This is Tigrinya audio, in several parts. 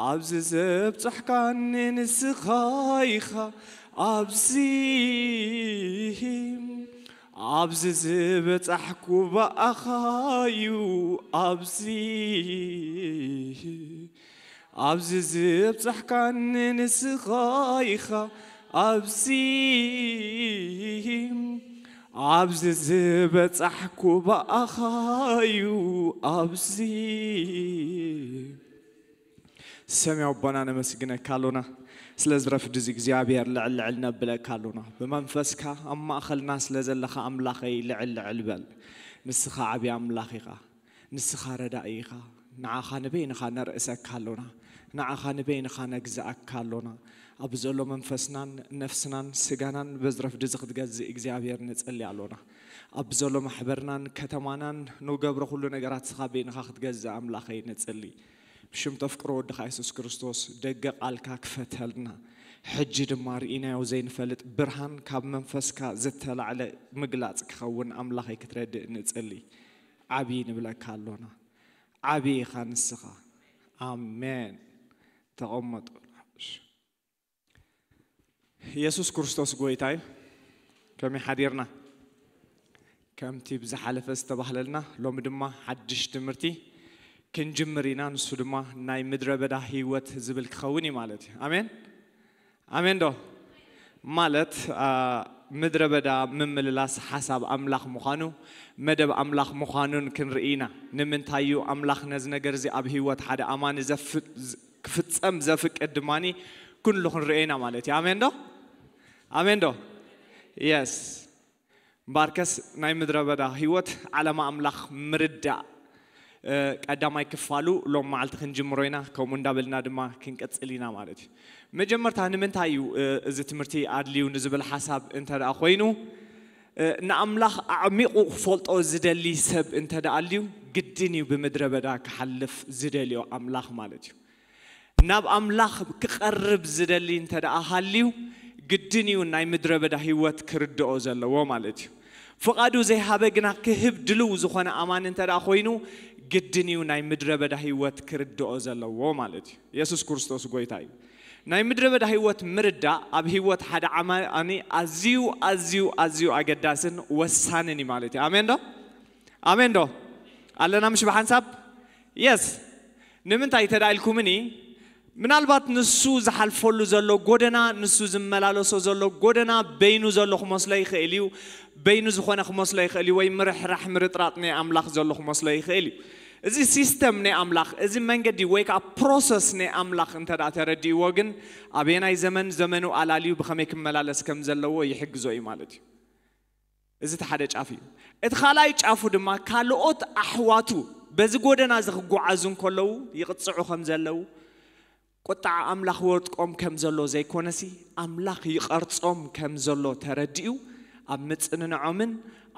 ኣብዚ ዘብጻሕካኒ ንስኻ ኢኻ፣ ኣብዚ፣ ኣብዚ ዝበጻሕኩ ብኣኻ እዩ፣ ኣብዚ፣ ኣብዚ ዘብጻሕካኒ ንስኻ ኢኻ፣ ኣብዚ፣ ኣብዚ ዝበጻሕኩ ብኣኻ እዩ፣ ኣብዚ። ሰማያዊ ኣቦና ነመስግነካ ኣሎና። ስለዚ ረፍዲ እዚ እግዚኣብሔር ልዕል ልዕል ነብለካ ኣሎና። ብመንፈስካ ኣብ ማእኸልና ስለ ዘለኻ ኣምላኸይ ልዕል ልዕል በል። ንስኻ ዓብዪ ኣምላኽ ኢኻ። ንስኻ ረዳኢ ኢኻ። ንዓኻ ንበይንኻ ነርእሰካ ኣሎና። ንዓኻ ንበይንኻ ነግዝኣካ ኣሎና። ኣብ ዘሎ መንፈስናን ነፍስናን ስጋናን በዚ ረፍዲ እዚ ክትገዝእ እግዚኣብሔር ንጽሊ ኣሎና። ኣብ ዘሎ ማሕበርናን ከተማናን ንገብሮ ኩሉ ነገራት ንስኻ በይንኻ ክትገዝእ ኣምላኸይ ንጽሊ። ብሽም ተፍቅሮ ወድኻ የሱስ ክርስቶስ ደገ ቃልካ ክፈተልና። ሕጂ ድማ ርኢናዮ ዘይንፈልጥ ብርሃን ካብ መንፈስካ ዝተላዕለ ምግላጽ ክኸውን ኣምላኸይ ክትረድእ ንጽሊ። ዓብዪ ንብለካ ኣሎና። ዓብዪ ኢኻ ንስኻ። ኣሜን። ተቐመጡ። የሱስ ክርስቶስ ጎይታ እዩ። ከመይ ሓዲርና? ከምቲ ብዝሓለፈ ዝተባህለልና፣ ሎሚ ድማ ሓድሽ ትምህርቲ ክንጅምር ኢና። ንሱ ድማ ናይ ምድረ በዳ ህይወት ዝብል ክኸውን እዩ ማለት እዩ። ኣሜን? ኣሜን ዶ? ማለት፣ አ፣ ምድረ በዳ ምምልላስ ሓሳብ ኣምላኽ ምዃኑ፣ መደብ ኣምላኽ ምዃኑን ክንርኢ ኢና። ንምንታይ እዩ ኣምላኽ ነዚ ነገር እዚ ኣብ ህይወት ሓደ ኣማኒ ዘፍ-፣ ዝ-፣ ክፍጸም ዘፍቅድ ድማኒ ኩሉ ክንርእዮ ኢና ማለት እዩ። ኣሜን ዶ? ኣሜን ዶ? የስ። እምበኣርከስ ናይ ምድረ በዳ ህይወት ዓላማ ኣምላኽ ምርዳእ፣ እ፣ ቀዳማይ ክፋሉ ሎም መዓልቲ ክንጅምሮ ኢና። ከምኡ እንዳበልና ድማ ክንቅጽል ኢና ማለት እዩ። መጀመርታ ንምንታይ እዩ፣ እ፣ እዚ ትምህርቲ ኣድልዩ ንዝብል ሓሳብ እንተ ደኣ ኮይኑ፣ እ፣ ንኣምላኽ ኣዕሚቑ ክፈልጦ ዝደሊ ሰብ እንተ ደኣ ኣልዩ፣ ግድን እዩ ብምድረ በዳ ክሓልፍ ዝደልዮ ኣምላኽ ማለት እዩ። ናብ ኣምላኽ ክቐርብ ዝደሊ እንተ ደኣ ሃልዩ፣ ግድን እዩ ናይ ምድረ በዳ ህይወት ክርድኦ ዘለዎ ማለት እዩ። ፍቓዱ ዘይሃበ ግና ክህብ ድልው ዝኾነ ኣማኒ እንተ ደኣ ኮይኑ፣ ግድን እዩ ናይ ምድረ በዳ ህይወት ክርድኦ ዘለዎ ማለት እዩ። የሱስ ክርስቶስ ጎይታ እዩ። ናይ ምድረ በዳ ህይወት ምርዳእ ኣብ ህይወት ሓደ ኣማኒ ኣዝዩ፣ ኣዝዩ፣ ኣዝዩ ኣገዳስን ወሳንን እዩ ማለት እዩ። ኣሜን ዶ? ኣሜን ዶ? ኣለና ምሽ ብሓንሳብ? የስ። ንምንታይ ተዳ ኢልኩምኒ? ምናልባት ንሱ ዝሓልፈሉ ዘሎ ጎደና፣ ንሱ ዝመላለሶ ዘሎ ጎደና በይኑ ዘሎ ክመስሎ ይኽእል እዩ፣ በይኑ ዝኾነ ክመስሎ ይኽእል እዩ፣ ወይ ምርሕራሕ ምርጥራጥ ናይ ኣምላኽ ዘሎ ክመስሎ ይኽእል እዩ። እዚ ሲስተም ናይ ኣምላኽ፣ እዚ መንገዲ ወይ ከዓ ፕሮሰስ ናይ ኣምላኽ እንተ ደኣ ተረዲእዎ ግን፣ ኣበየናይ ዘመን ዘመኑ ኣላልዩ ብኸመይ ክመላለስ ከም ዘለዎ ይሕግዞ እዩ ማለት እዩ። እዚ እቲ ሓደ ጫፍ እዩ። እቲ ካልኣይ ጫፉ ድማ ካልኦት ኣሕዋቱ በዚ ጎደና እዚ ክጓዓዙ እንከለዉ ይቕጽዑ ከም ዘለዉ፣ ቁጥዓ ኣምላኽ ወድቆም ከም ዘሎ ዘይኮነሲ፣ ኣምላኽ ይቐርጾም ከም ዘሎ ተረዲኡ፣ ኣብ ምጽንንዖምን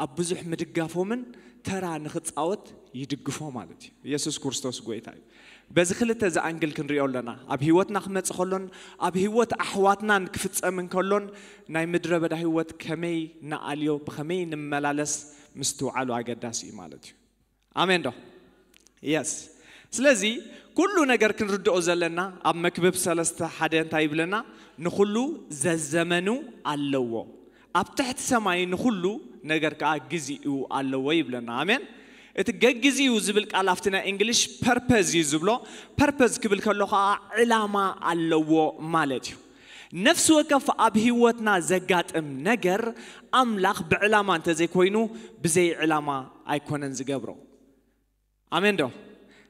ኣብ ብዙሕ ምድጋፎምን ተራ ንኽጻወት ይድግፎ ማለት እዩ። የሱስ ክርስቶስ ጎይታ እዩ። በዚ ክልተ ዝኣንግል ክንሪኦ ኣለና። ኣብ ህይወትና ክመጽእ ከሎን ኣብ ህይወት ኣሕዋትናን ክፍጸም እንከሎን ናይ ምድረ በዳ ህይወት ከመይ ንኣልዮ፣ ብኸመይ ንመላለስ ምስትውዓሉ ኣገዳሲ እዩ ማለት እዩ። ኣሜን ዶ? የስ። ስለዚ ኩሉ ነገር ክንርድኦ ዘለና ኣብ መክብብ ሰለስተ ሓደ እንታይ ይብለና? ንኹሉ ዘዘመኑ ኣለዎ። ኣብ ትሕቲ ሰማይ ንኹሉ ነገር ከኣ ግዜኡ ኣለዎ ይብለና። ኣሜን። እቲ ገግዜኡ ዝብል ቃል ኣብቲ ናይ እንግሊሽ ፐርፐዝ እዩ ዝብሎ። ፐርፐዝ ክብል ከሎ ከኣ ዕላማ ኣለዎ ማለት እዩ። ነፍሲ ወከፍ ኣብ ህይወትና ዘጋጥም ነገር ኣምላኽ ብዕላማ እንተዘይኮይኑ ብዘይ ዕላማ ኣይኮነን ዝገብሮ። ኣሜን ዶ?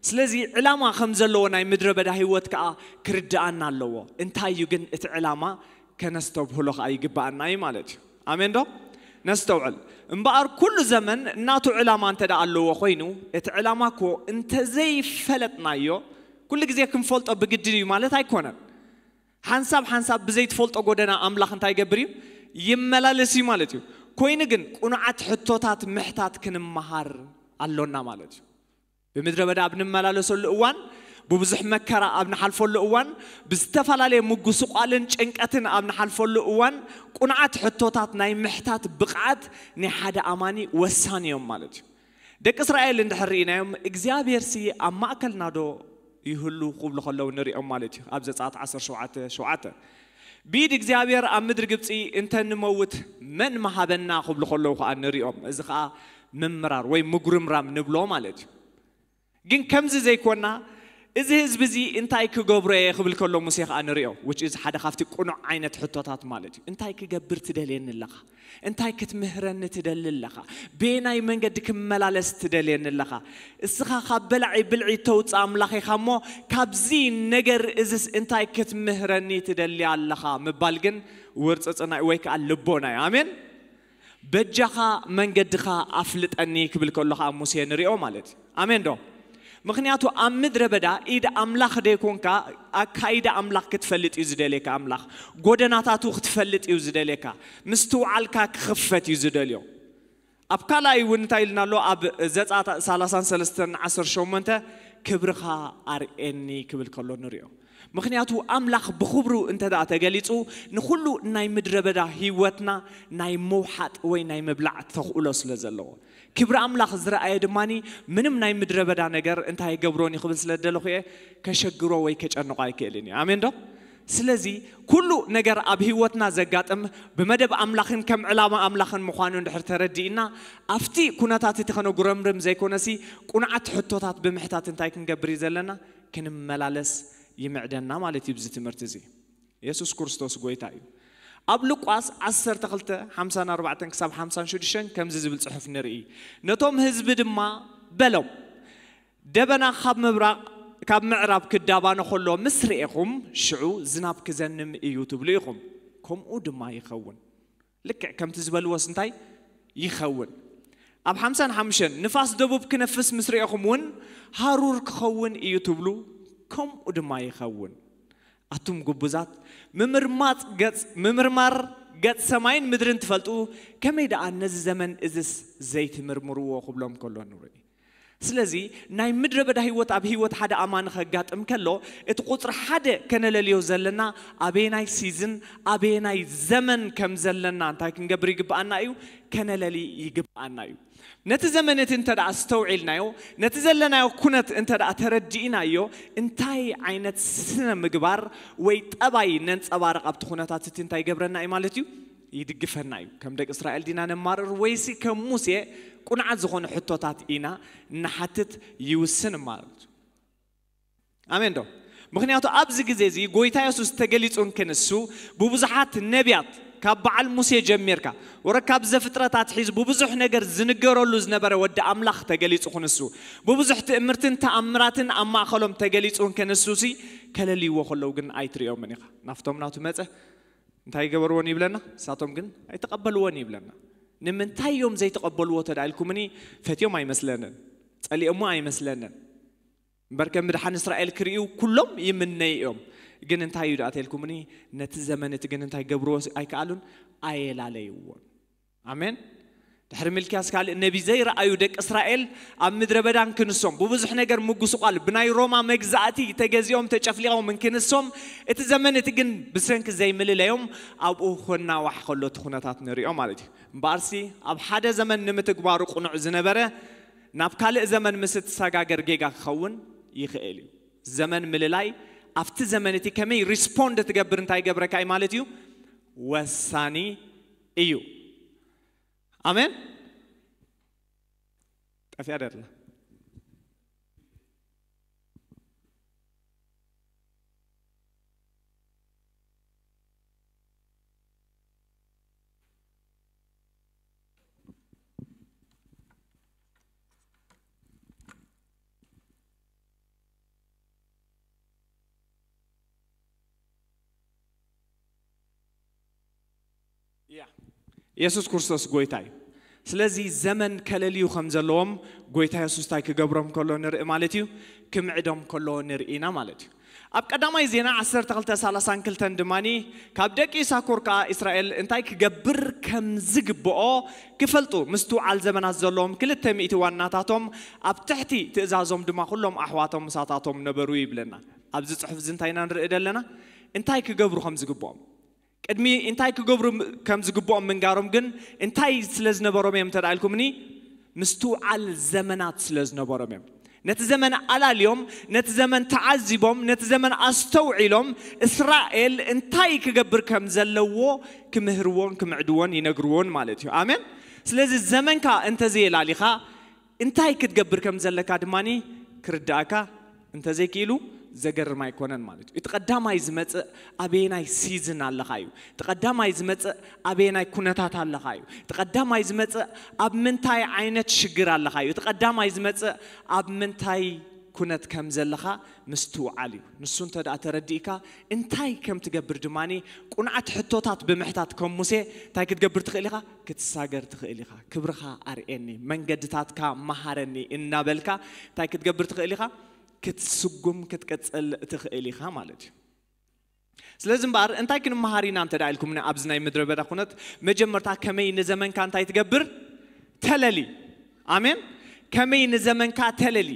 ስለዚ ዕላማ ከም ዘለዎ ናይ ምድረ በዳ ህይወት ከኣ ክርድኣና ኣለዎ። እንታይ እዩ ግን እቲ ዕላማ? ከነስተብህሎ ከኣ ይግብኣና እዩ ማለት እዩ። ኣሜን ዶ? ነስተውዕል። እምበኣር ኩሉ ዘመን እናቱ ዕላማ እንተ ደኣ ኣለዎ ኮይኑ፣ እቲ ዕላማ እኮ እንተዘይፈለጥናዮ፣ ኩሉ ግዜ ክንፈልጦ ብግድን እዩ ማለት ኣይኮነን። ሓንሳብ ሓንሳብ ብዘይትፈልጦ ጎደና ኣምላኽ እንታይ ይገብር እዩ? ይመላለስ እዩ ማለት እዩ። ኮይኑ ግን ቁኑዓት ሕቶታት ምሕታት ክንመሃር ኣሎና ማለት እዩ። ብምድረ በዳ ኣብ ንመላለሰሉ እዋን፣ ብብዙሕ መከራ ኣብ ንሓልፈሉ እዋን፣ ብዝተፈላለየ ምጉስቋልን ጭንቀትን ኣብ ንሓልፈሉ እዋን፣ ቁኑዓት ሕቶታት ናይ ምሕታት ብቕዓት ናይ ሓደ ኣማኒ ወሳኒ እዮም ማለት እዩ። ደቂ እስራኤል እንድሕር ርኢናዮም፣ እግዚኣብሔር ሲ ኣብ ማእከልና ዶ ይህሉ ክብሉ ከለዉ ንሪኦም ማለት እዩ። ኣብ ዘጸኣት ዓሰርተ ሸውዓተ ሸውዓተ፣ ብኢድ እግዚኣብሔር ኣብ ምድሪ ግብጺ እንተንመውት መን ምሃበና ክብሉ ከለዉ ከኣ ንሪኦም። እዚ ከኣ ምምራር ወይ ምጉርምራም ንብሎ ማለት እዩ። ግን ከምዚ ዘይኮና፣ እዚ ህዝቢ እዚ እንታይ ክገብሮ እየ ክብል ከሎ ሙሴ ከኣ ንሪኦ፣ which is ሓደ ካብቲ ቅኑዕ ዓይነት ሕቶታት ማለት እዩ። እንታይ ክገብር ትደልየኒ ኣለኻ? እንታይ ክትምህረኒ ትደሊ ኣለኻ? በየናይ መንገዲ ክመላለስ ትደልየኒ ኣለኻ? እስኻ ካብ በላዒ ብልዒ ተውፅእ ኣምላኽ ኢኻ እሞ፣ ካብዚ ነገር እዝስ እንታይ ክትምህረኒ ትደሊ ኣለኻ ምባል ግን ውርፅፅና ወይ ከዓ ልቦና እዩ። ኣሜን። በጃኻ መንገድኻ ኣፍልጠኒ ክብል ከሎ ከዓ ሙሴ ንሪኦ ማለት እዩ። ኣሜን ዶ? ምኽንያቱ ኣብ ምድረ በዳ ኢድ ኣምላኽ ደይኮንካ፣ ኣካይዳ ኣምላኽ ክትፈልጥ እዩ ዝደልየካ ኣምላኽ። ጎደናታቱ ክትፈልጥ እዩ ዝደልየካ። ምስትውዓልካ ክኽፈት እዩ ዝደልዮ። ኣብ ካልኣይ እውን እንታይ ኢልና ኣሎ? ኣብ ዘጸኣት ሰላሳን ሰለስተን ዓሰርተ ሸሞንተ፣ ክብርኻ ኣርእየኒ ክብል ከሎ ንሪኦ። ምኽንያቱ ኣምላኽ ብኽብሩ እንተ ደኣ ተገሊጹ፣ ንኹሉ ናይ ምድረ በዳ ህይወትና ናይ ምውሓጥ ወይ ናይ ምብላዕ ተኽእሎ ስለ ዘለዎ። ክብሪ ኣምላኽ ዝረኣየ ድማኒ ምንም ናይ ምድረ በዳ ነገር እንታይ ይገብሮን እዩ ክብል ስለ ዝደለኹ እየ፣ ከሸግሮ ወይ ከጨንቆ ኣይክእልን እዩ። ኣሜን ዶ? ስለዚ ኩሉ ነገር ኣብ ህይወትና ዘጋጥም ብመደብ ኣምላኽን ከም ዕላማ ኣምላኽን ምዃኑ እንድሕር ተረዲእና፣ ኣብቲ ኩነታት እቲ ከነጉረምርም ዘይኮነሲ፣ ቁኑዓት ሕቶታት ብምሕታት እንታይ ክንገብር እዩ ዘለና? ክንመላለስ ይምዕደና ማለት እዩ። ብዚ ትምህርቲ እዚ የሱስ ክርስቶስ ጎይታ እዩ። ኣብ ሉቃስ ዓሰርተ ክልተ፣ ሓምሳን ኣርባዕተን ክሳብ ሓምሳን ሽዱሽተን ከምዚ ዝብል ጽሑፍ ንርኢ። ነቶም ህዝቢ ድማ በሎም፣ ደበና ካብ ምብራቕ፣ ካብ ምዕራብ ክዳባነ ከሎ ምስ ርኤኹም፣ ሽዑ ዝናብ ክዘንም እዩ ትብሉ ኢኹም። ከምኡ ድማ ይኸውን። ልክዕ ከምቲ ዝበልዎስ እንታይ ይኸውን? ኣብ ሓምሳን ሓሙሽተን፣ ንፋስ ደቡብ ክነፍስ ምስ ርኤኹም እውን፣ ሃሩር ክኸውን እዩ ትብሉ፣ ከምኡ ድማ ይኸውን። ኣቱም ግቡዛት፣ ምምርማጽ ገጽ፣ ምምርማር ገጽ ሰማይን ምድርን ትፈልጡ፣ ከመይ ደኣ ነዚ ዘመን እዝስ ዘይትምርምርዎ ክብሎም ከሎ ንርኢ። ስለዚ ናይ ምድረ በዳ ህይወት ኣብ ህይወት ሓደ ኣማኒ ከጋጥም ከሎ፣ እቲ ቁጽሪ ሓደ ከነለልዮ ዘለና ኣበየናይ ሲዝን፣ ኣበየናይ ዘመን ከም ዘለና እንታይ ክንገብር ይግብኣና እዩ? ከነለሊ ይግብኣና እዩ። ነቲ ዘመን እቲ እንተ ደኣ ኣስተውዒልናዮ፣ ነቲ ዘለናዮ ኩነት እንተ ደኣ ተረዲእናዮ፣ እንታይ ዓይነት ስነ ምግባር ወይ ጠባይ ነንጸባርቕ ኣብቲ ኩነታት እቲ እንታይ ይገብረና እዩ ማለት እዩ? ይድግፈና እዩ። ከም ደቂ እስራኤል ዲና ነማርር ወይሲ ከም ሙሴ ቁንዓት ዝኾኑ ሕቶታት ኢና ንሓትት ይውስን ማለት እዩ። ኣሜን ዶ? ምኽንያቱ ኣብዚ ግዜ እዚ ጎይታ የሱስ ተገሊጹ እንክንሱ ብብዙሓት ነቢያት ካብ በዓል ሙሴ ጀሚርካ ወረ ካብ ዘፍጥረት ኣትሒዙ ብብዙሕ ነገር ዝንገረሉ ዝነበረ ወዲ ኣምላኽ ተገሊጹ ክንሱ ብብዙሕ ትእምርትን ተኣምራትን ኣብ ማእኸሎም ተገሊጹ እንክንሱ ሲ ከለልይዎ ከለዉ ግን ኣይትርእዮምን ኢኻ። ናፍቶም ናቱ መጸ እንታይ ይገበርዎን ይብለና? ንሳቶም ግን ኣይተቐበልዎን ይብለና። ንምንታይ እዮም ዘይተቐበልዎ ተዳ ኢልኩምኒ? ፈትዮም ኣይመስለንን፣ ጸሊኦሞ ኣይመስለንን። እምበር ከም ምድሓን እስራኤል ክርእዩ ኩሎም ይምነዩ እዮም። ግን እንታይ እዩ ደኣ ተልኩምኒ? ነቲ ዘመን እቲ ግን እንታይ ገብርዎ ኣይከኣሉን፣ ኣየላለይዎን። ኣሜን። ድሕሪ ሚልክያስ ካልእ ነቢ ዘይረኣዩ ደቂ እስራኤል ኣብ ምድረ በዳን ክንሶም ብብዙሕ ነገር ምጉስቋል ብናይ ሮማ መግዛእቲ ተገዚኦም ተጨፍሊቖም እንክንሶም እቲ ዘመን እቲ ግን ብሰንኪ ዘይምልለዮም ኣብኡ ክናዋሕ ከሎ እቲ ኩነታት ንሪኦ ማለት እዩ። እምበኣርሲ ኣብ ሓደ ዘመን ንምትግባሩ ቅኑዕ ዝነበረ ናብ ካልእ ዘመን ምስ እትሰጋገር ጌጋ ክኸውን ይኽእል እዩ። ዘመን ምልላይ ኣብቲ ዘመን እቲ ከመይ ሪስፖንድ ትገብር እንታይ ይገብረካ እዩ ማለት እዩ ወሳኒ እዩ። ኣሜን። ጠፊያ ደላ ኢያ። የሱስ ክርስቶስ ጎይታ እዩ። ስለዚ ዘመን ከለልዩ ከም ዘለዎም ጎይታ የሱስ እንታይ ክገብሮም ከሎ ንርኢ ማለት እዩ፣ ክምዕዶም ከሎ ንርኢ ኢና ማለት እዩ። ኣብ ቀዳማይ ዜና ዓሰርተ ክልተ ሰላሳን ክልተን ድማኒ ካብ ደቂ ይሳኮር ከኣ እስራኤል እንታይ ክገብር ከም ዝግብኦ ክፈልጡ ምስትውዓል ዘመናት ዘለዎም ክልተ ሚእቲ ዋናታቶም ኣብ ትሕቲ ትእዛዞም ድማ ኩሎም ኣሕዋቶም ምሳታቶም ነበሩ ይብለና። ኣብዚ ጽሑፍ እዚ እንታይ ኢና ንርኢ ዘለና? እንታይ ክገብሩ ከም ዝግብኦም ቅድሚ እንታይ ክገብሩ ከም ዝግብኦም ምንጋሮም ግን እንታይ ስለ ዝነበሮም እዮም እንተ ኢልኩምኒ ምስትውዓል ዘመናት ስለ ዝነበሮም እዮም። ነቲ ዘመን ኣላልዮም፣ ነቲ ዘመን ተዓዚቦም፣ ነቲ ዘመን ኣስተውዒሎም፣ እስራኤል እንታይ ክገብር ከም ዘለዎ ክምህርዎን ክምዕድዎን ይነግርዎን ማለት እዩ። ኣሜን። ስለዚ ዘመንካ እንተዘየላሊኻ እንታይ ክትገብር ከም ዘለካ ድማ ክርዳእካ እንተዘይክኢሉ ዘገርም ኣይኮነን ማለት እዩ። እቲ ቀዳማይ ዝመጽእ ኣበየናይ ሲዝን ኣለኻ እዩ። እቲ ቀዳማይ ዝመጽእ ኣበየናይ ኩነታት ኣለኻ እዩ። እቲ ቀዳማይ ዝመጽእ ኣብ ምንታይ ዓይነት ሽግር ኣለኻ እዩ። እቲ ቀዳማይ ዝመጽእ ኣብ ምንታይ ኩነት ከም ዘለኻ ምስትውዓል እዩ። ንሱ እንተ ደኣ ተረዲእካ እንታይ ከም ትገብር ድማ ቁንዓት ሕቶታት ብምሕታት ከም ሙሴ እንታይ ክትገብር ትኽእል ኢኻ? ክትሳገር ትኽእል ኢኻ። ክብርኻ ኣርእየኒ፣ መንገድታትካ መሃረኒ እናበልካ እንታይ ክትገብር ትኽእል ኢኻ? ክትስጉም ክትቅጽል ትኽእል ኢኻ ማለት እዩ። ስለዚ እምበኣር እንታይ ክንመሃር ኢና እንተ ደኣ ኢልኩምኒ ኣብዚ ናይ ምድረ በዳ ኩነት መጀመርታ ከመይ ንዘመንካ እንታይ ትገብር? ተለሊ። ኣሜን። ከመይ ንዘመንካ ተለሊ።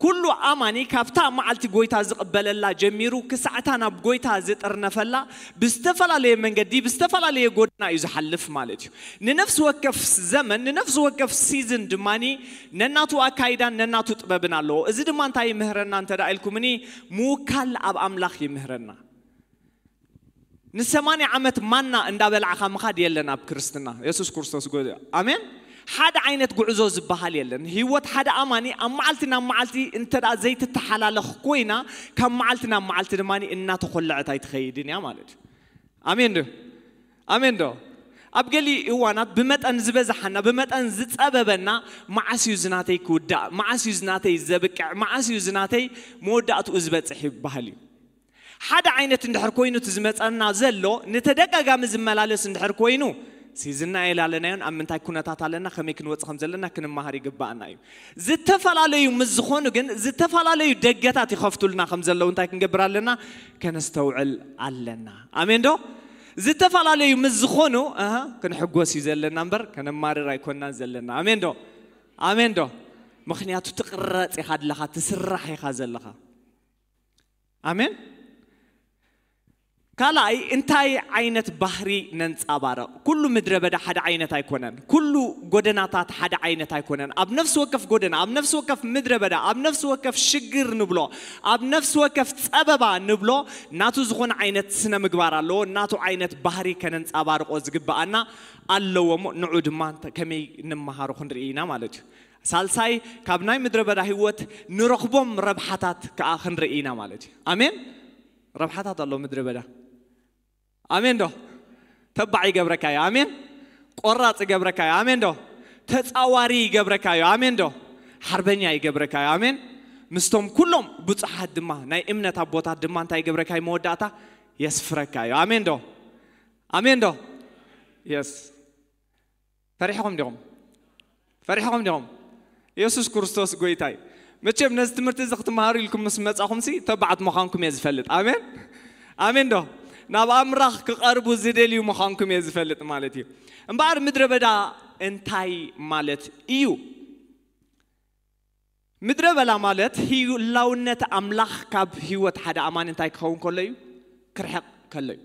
ኩሉ ኣማኒ ካብታ መዓልቲ ጎይታ ዝቕበለላ ጀሚሩ ክሳዕታ ናብ ጎይታ ዝጥርነፈላ ብዝተፈላለየ መንገዲ ብዝተፈላለየ ጎደና እዩ ዝሓልፍ ማለት እዩ። ንነፍሲ ወከፍ ዘመን ንነፍሲ ወከፍ ሲዝን ድማኒ ነናቱ ኣካይዳን ነናቱ ጥበብን ኣለዎ። እዚ ድማ እንታይ ይምህረና እንተ ደኣ ኢልኩምኒ ምውካል ኣብ ኣምላኽ ይምህረና። ንሰማንያ ዓመት ማና እንዳበላዕኻ ምኻድ የለን ኣብ ክርስትና። የሱስ ክርስቶስ ጎ ኣሜን። ሓደ ዓይነት ጉዕዞ ዝበሃል የለን። ህይወት ሓደ ኣማኒ ኣብ መዓልቲ ናብ መዓልቲ እንተ ደኣ ዘይትተሓላለኽ ኮይና ካብ መዓልቲ ናብ መዓልቲ ድማ እናተኾለዐት ኣይትኸይድን እያ ማለት እዩ። ኣሜን ዶ? ኣሜን ዶ? ኣብ ገሊ እዋናት ብመጠን ዝበዝሓና ብመጠን ዝጸበበና መዓስ እዩ ዝናተይ ክውዳእ፣ መዓስ እዩ ዝናተይ ዘብቅዕ፣ መዓስ እዩ ዝናተይ መወዳእትኡ ዝበጽሕ ይበሃል እዩ። ሓደ ዓይነት እንድሕር ኮይኑ እቲ ዝመጸና ዘሎ ንተደጋጋሚ ዝመላለስ እንድሕር ኮይኑ ሲዝና የላለናዮን ኣብ ምንታይ ኩነታት ኣለና ከመይ ክንወጽእ ከም ዘለና ክንመሃር ይግባኣና እዩ። ዝተፈላለዩ ምስ ዝኾኑ ግን ዝተፈላለዩ ደገታት ይኸፍቱልና ከም ዘለዉ እንታይ ክንገብር ኣለና? ከነስተውዕል ኣለና። ኣሜን ዶ? ዝተፈላለዩ ምስ ዝኾኑ ኣሃ ክንሕጎስ እዩ ዘለና እምበር ከነማርር ኣይኮናን ዘለና። ኣሜን ዶ? ኣሜን ዶ? ምክንያቱ ትቕረጽ ኢኻ ኣለኻ፣ ትስራሕ ኢኻ ዘለኻ። ኣሜን። ካልኣይ እንታይ ዓይነት ባህሪ ነንጻባረቕ? ኩሉ ምድረ በዳ ሓደ ዓይነት ኣይኮነን። ኩሉ ጎደናታት ሓደ ዓይነት ኣይኮነን። ኣብ ነፍሲ ወከፍ ጎደና፣ ኣብ ነፍሲ ወከፍ ምድረ በዳ፣ ኣብ ነፍሲ ወከፍ ሽግር ንብሎ፣ ኣብ ነፍሲ ወከፍ ጸበባ ንብሎ ናቱ ዝኾነ ዓይነት ስነ ምግባር ኣለዎ። ናቱ ዓይነት ባህሪ ከነንጻባርቆ ዝግብኣና ኣለዎ እሞ ንዑ ድማ ከመይ ንመሃሮ ክንርኢ ኢና ማለት እዩ። ሳልሳይ ካብ ናይ ምድረ በዳ ህይወት ንረኽቦም ረብሓታት ከኣ ክንርኢ ኢና ማለት እዩ። ኣሜን። ረብሓታት ኣሎ ምድረ በዳ። ኣሜን ዶ? ተባዕ ይገብረካ እዩ። ኣሜን። ቆራጽ ይገብረካ እዩ። ኣሜን ዶ? ተጻዋሪ ይገብረካ እዩ። ኣሜን ዶ? ሓርበኛ ይገብረካ እዩ። ኣሜን። ምስቶም ኩሎም ብጹሓት ድማ ናይ እምነት ኣቦታት ድማ እንታይ ይገብረካ እዩ? መወዳእታ የስፍረካ እዩ። ኣሜን ዶ? ኣሜን ዶ? የስ ፈሪሕኹም ዲኹም? ፈሪሕኹም ዲኹም? የሱስ ክርስቶስ ጎይታይ። መቸም ነዚ ትምህርቲ እዚ ክትመሃሩ ኢልኩም ምስ መጻኹምሲ ተባዓት ምዃንኩም እየ ዝፈልጥ። ኣሜን። ኣሜን ዶ? ናብ ኣምላኽ ክቐርቡ ዝደልዩ ምዃንኩም እየ ዝፈልጥ ማለት እዩ። እምበኣር ምድረ በዳ እንታይ ማለት እዩ? ምድረ በዳ ማለት ህላውነት ኣምላኽ ካብ ህይወት ሓደ ኣማኒ እንታይ ክኸውን ከሎ እዩ? ክርሕቕ ከሎ እዩ።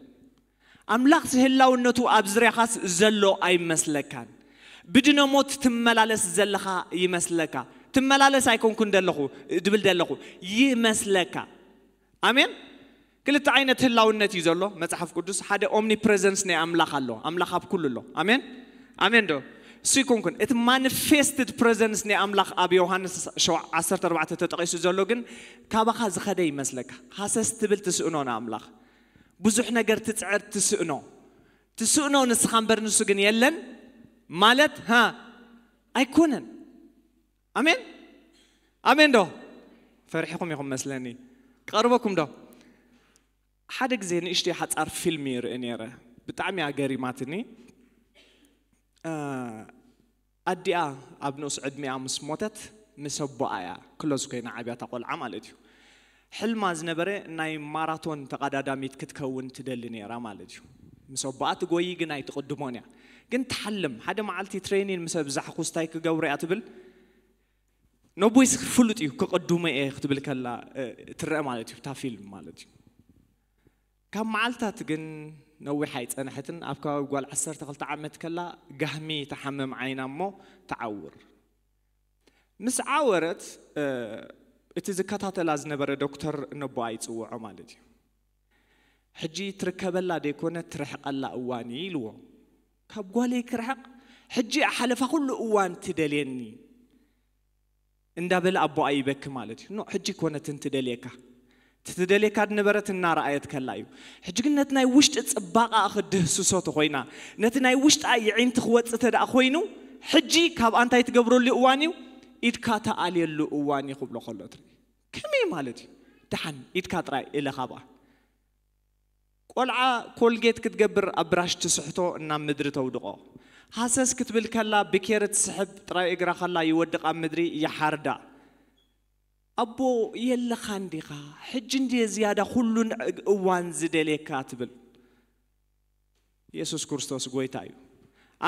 ኣምላኽ ህላውነቱ ኣብ ዝርያኻስ ዘሎ ኣይመስለካን። ብድነሞት ትመላለስ ዘለኻ ይመስለካ። ትመላለስ ኣይኮንኩን ደለኹ ድብል ደለኹ ይመስለካ። ኣሜን። ክልተ ዓይነት ህላውነት እዩ ዘሎ መጽሓፍ ቅዱስ። ሓደ ኦምኒፕሬዘንስ ናይ ኣምላኽ ኣሎ። ኣምላኽ ኣብ ኩሉ ኣሎ። ኣሜን። ኣሜን ዶ? እሱ ይኮንኩን እቲ ማኒፌስትድ ፕሬዘንስ ናይ ኣምላኽ ኣብ ዮሃንስ ሸው- ዓሰርተ ኣርባዕተ ተጠቒሱ ዘሎ ግን ካባኻ ዝኸደ ይመስለካ። ሃሰስ ትብል ትስእኖ ንኣምላኽ። ብዙሕ ነገር ትጽዕር ትስእኖ። ትስእኖ ንስኻ እምበር ንሱ ግን የለን ማለት ሃ ኣይኮነን። ኣሜን። ኣሜን ዶ? ፈሪሕኹም ኢኹም መስለኒ። ቀርበኩም ዶ? ሓደ ግዜ ንእሽተይ ሓጻር ፊልም ይርኢ ነይረ። ብጣዕሚ እያ ገሪማትኒ። እ፣ ኣዲኣ ኣብ ንኡስ ዕድሚኣ ምስ ሞተት ምስ ኣቦኣ እያ ክሎዝ ኮይና ዓብያ እታ ቆልዓ ማለት እዩ። ሕልማ ዝነበረ ናይ ማራቶን ተቐዳዳሚት ክትከውን ትደሊ ነይራ ማለት እዩ። ምስ ኣቦኣ ትጎይ ግን ኣይትቕድሞን እያ። ግን ትሓልም። ሓደ መዓልቲ ትሬኒን ምስ ኣብዛሕኩስ እንታይ ክገብሩ እያ ትብል? ነቦይስ ፍሉጥ እዩ ክቕድሞ እየ ክትብል ከላ እ፣ ትረአ ማለት እዩ እታ ፊልም ማለት እዩ። ካብ መዓልታት ግን ነዊሕ ኣይጸንሐትን ኣብ ከባቢ ጓል ዓሰርተ ክልተ ዓመት ከላ ጋህሚ ተሓምም ዓይና እሞ ተዓውር። ምስ ዓወረት እቲ ዝከታተላ ዝነበረ ዶክተር ነቦኣ ይፅውዖ ማለት እዩ። ሕጂ ትርከበላ ደይኮነ ትርሕቀላ እዋን እዩ ኢልዎ። ካብ ጓለይ ክርሕቕ ሕጂ ሓለፋ ኩሉ እዋን ትደልየኒ እንዳበለ ኣቦኣ ይበኪ ማለት እዩ። ኖ ሕጂ ኮነትን ትደልየካ ትትደልየካ ዝነበረት እናረኣየት ከላ እዩ። ሕጂ ግን ነቲ ናይ ውሽጢ ፅባቐኣ ክድህስሶ ተኮይና፣ ነቲ ናይ ውሽጣ ይዒንቲ ክወፅእ ተደኣ ኮይኑ፣ ሕጂ ካብ ኣንታይ ትገብረሉ እዋን እዩ? ኢድካ ተኣልየሉ እዋን እዩ ክብሎ ከሎ ትርኢ። ከመይ ማለት እዩ? ደሓን ኢድካ ጥራይ እለ ካብኣ። ቆልዓ ኮልጌት ክትገብር ኣብ ብራሽ ትስሕቶ እናብ ምድሪ ተውድቆ። ሃሰስ ክትብል ከላ ብኬር ትስሕብ ጥራይ እግራ ከላ ይወድቕ ኣብ ምድሪ ይሓርዳ። ኣቦ የለኻ እንዲኻ፣ ሕጂ እንድየ ዝያዳ ኩሉን እዋን ዝደልየካ ትብል። የሱስ ክርስቶስ ጎይታ እዩ።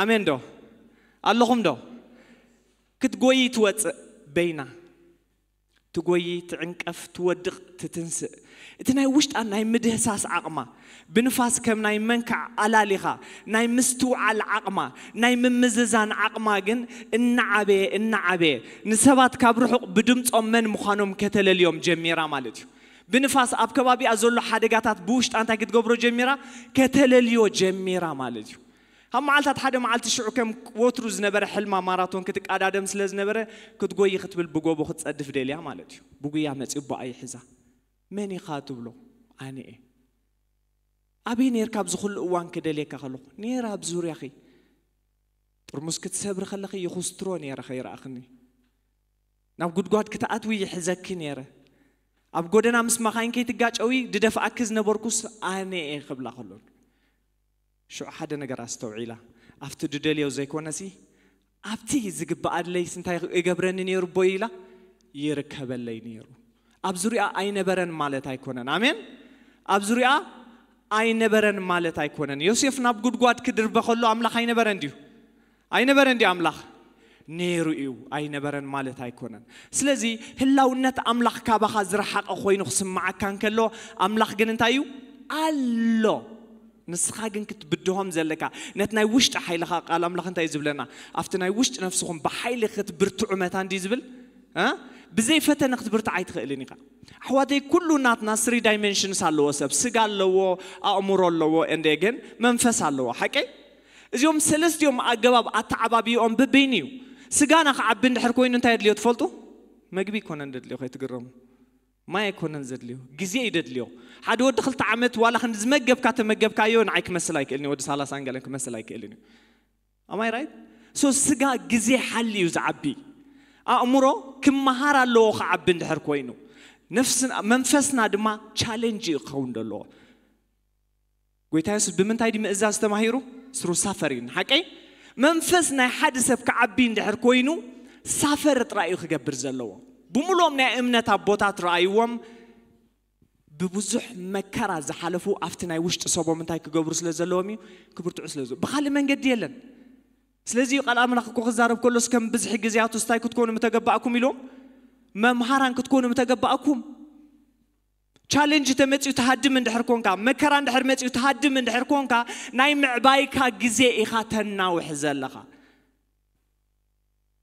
ኣሜን ዶ ኣለኹም ዶ? ክትጎይ ትወፅእ በይና፣ ትጎይ፣ ትዕንቀፍ፣ ትወድቕ፣ ትትንስእ። እቲ ናይ ውሽጣ ናይ ምድህሳስ ዓቕማ፣ ብንፋስ ከም ናይ መንካዕ ኣላሊኻ ናይ ምስትውዓል ዓቕማ፣ ናይ ምምዝዛን ዓቕማ ግን እናዓበየ እናዓበየ፣ ንሰባት ካብ ርሑቕ ብድምፆም መን ምዃኖም ከተለልዮም ጀሚራ ማለት እዩ። ብንፋስ ኣብ ከባቢኣ ዘሎ ሓደጋታት ብውሽጣ እንታይ ክትገብሮ ጀሚራ? ከተለልዮ ጀሚራ ማለት እዩ። ካብ መዓልታት ሓደ መዓልቲ ሽዑ ከም ወትሩ ዝነበረ ሕልማ ማራቶን ክትቃዳደም ስለ ዝነበረ ክትጎይ ክትብል ብጎቦ ክትጸድፍ ደልያ ማለት እዩ። ብጉያ መጺኡ ብኣይ ሒዛ። መን ኢኻ ትብሎ? ኣነ እየ። ኣበይ ነርካ ኣብዚ ኩሉ እዋን ክደልየካ ከለኹ? ነይረ ኣብ ዙርያኺ። ጥርሙስ ክትሰብሪ ከለኺ ይኹስትሮ ነይረ ከይረኣኽኒ። ናብ ጉድጓድ ክትኣትዊ ይሕዘኪ ነይረ። ኣብ ጎደና ምስ መኻይን ከይትጋጨዊ ድደፍኣኪ ዝነበርኩስ ኣነ እየ ክብላ ከሎ ሽዑ ሓደ ነገር ኣስተውዒላ። ኣብቲ ድደልዮ ዘይኮነሲ ኣብቲ ዝግበኣለይስ እንታይ እገብረኒ ነይሩ ቦይ ኢላ ይርከበለይ ነይሩ። ኣብ ዙሪያ ኣይነበረን ማለት ኣይኮነን። ኣሜን። ኣብ ዙሪያ ኣይነበረን ማለት ኣይኮነን። ዮሴፍ ናብ ጉድጓድ ክድርበ ከሎ ኣምላኽ ኣይነበረን ድዩ? ኣይነበረን ድዩ ኣምላኽ? ነይሩ እዩ። ኣይነበረን ማለት ኣይኮነን። ስለዚ ህላውነት ኣምላኽ ካባኻ ዝረሓቐ ኮይኑ ክስምዓካ እንከሎ ኣምላኽ ግን እንታይ እዩ? ኣሎ። ንስኻ ግን ክትብድሆም ዘለካ ነቲ ናይ ውሽጢ ሓይልኻ። ቃል ኣምላኽ እንታይ እዩ ዝብለና? ኣብቲ ናይ ውሽጢ ነፍስኹም ብሓይሊ ክትብርትዑ መታን ድዩ ዝብል? እ? ብዘይ ፈተነ ክትብርትዕ ኣይትኽእልን ኢኻ። ኣሕዋተይ ኩሉ ናትና ስሪ ዳይሜንሽንስ ኣለዎ። ሰብ ስጋ ኣለዎ፣ ኣእምሮ ኣለዎ፣ እንደ ግን መንፈስ ኣለዎ። ሓቀይ? እዚኦም ሰለስቲኦም ኣገባብ ኣተዓባቢኦም ብበይኑ እዩ። ስጋና ክዓቢ እንድሕር ኮይኑ እንታይ የድልዮ ትፈልጡ? መግቢ ይኮነን ዘድልዮ፣ ከይትግረሙ። ማይ ኣይኮነን ዘድልዮ፣ ግዜ እዩ ዘድልዮ። ሓደ ወዲ ክልተ ዓመት ዋላ ክንዲ ዝመገብካ ተመገብካዮ ንዓይ ክመስል ኣይክእልን እዩ። ወዲ ሰላሳ ገለን ክመስል ኣይክእልን እዩ። ኣማይ ራይት? ሶ ስጋ ግዜ ሓሊ እዩ ዝዓቢ። ኣእምሮ ክመሃር ኣለዎ ክዓቢ እንድሕር ኮይኑ፣ ነፍስና መንፈስና ድማ ቻሌንጅ እዩ ክኸውን ዘለዎ። ጎይታ የሱስ ብምንታይ ድዩ ምእዛዝ ተማሂሩ? ስሩ ሳፈሪን ሓቀይ። መንፈስ ናይ ሓደ ሰብ ክዓቢ እንድሕር ኮይኑ ሳፈር ጥራይ እዩ ክገብር ዘለዎ። ብምሎም ናይ እምነት ኣቦታት ረኣይዎም። ብብዙሕ መከራ ዝሓለፉ ኣብቲ ናይ ውሽጢ ሰቦም እንታይ ክገብሩ ስለ ዘለዎም እዩ? ክብርትዑ ስለ ዘለዎ። ብኻልእ መንገዲ የለን። ስለዚ እዩ ቃል ኣምላኽ እኮ ክዛረብ ከሎስ ከም ብዝሒ ግዜያቱስ እንታይ ክትኮኑ ምተገባእኩም ኢሎም? መምሃራን ክትኮኑ ምተገባእኩም። ቻሌንጅ ተመፅኡ ትሃድም እንድሕር ኮንካ፣ መከራ እንድሕር መፅኡ ትሃድም እንድሕር ኮንካ፣ ናይ ምዕባይካ ግዜ ኢኻ ተናውሕ ዘለኻ።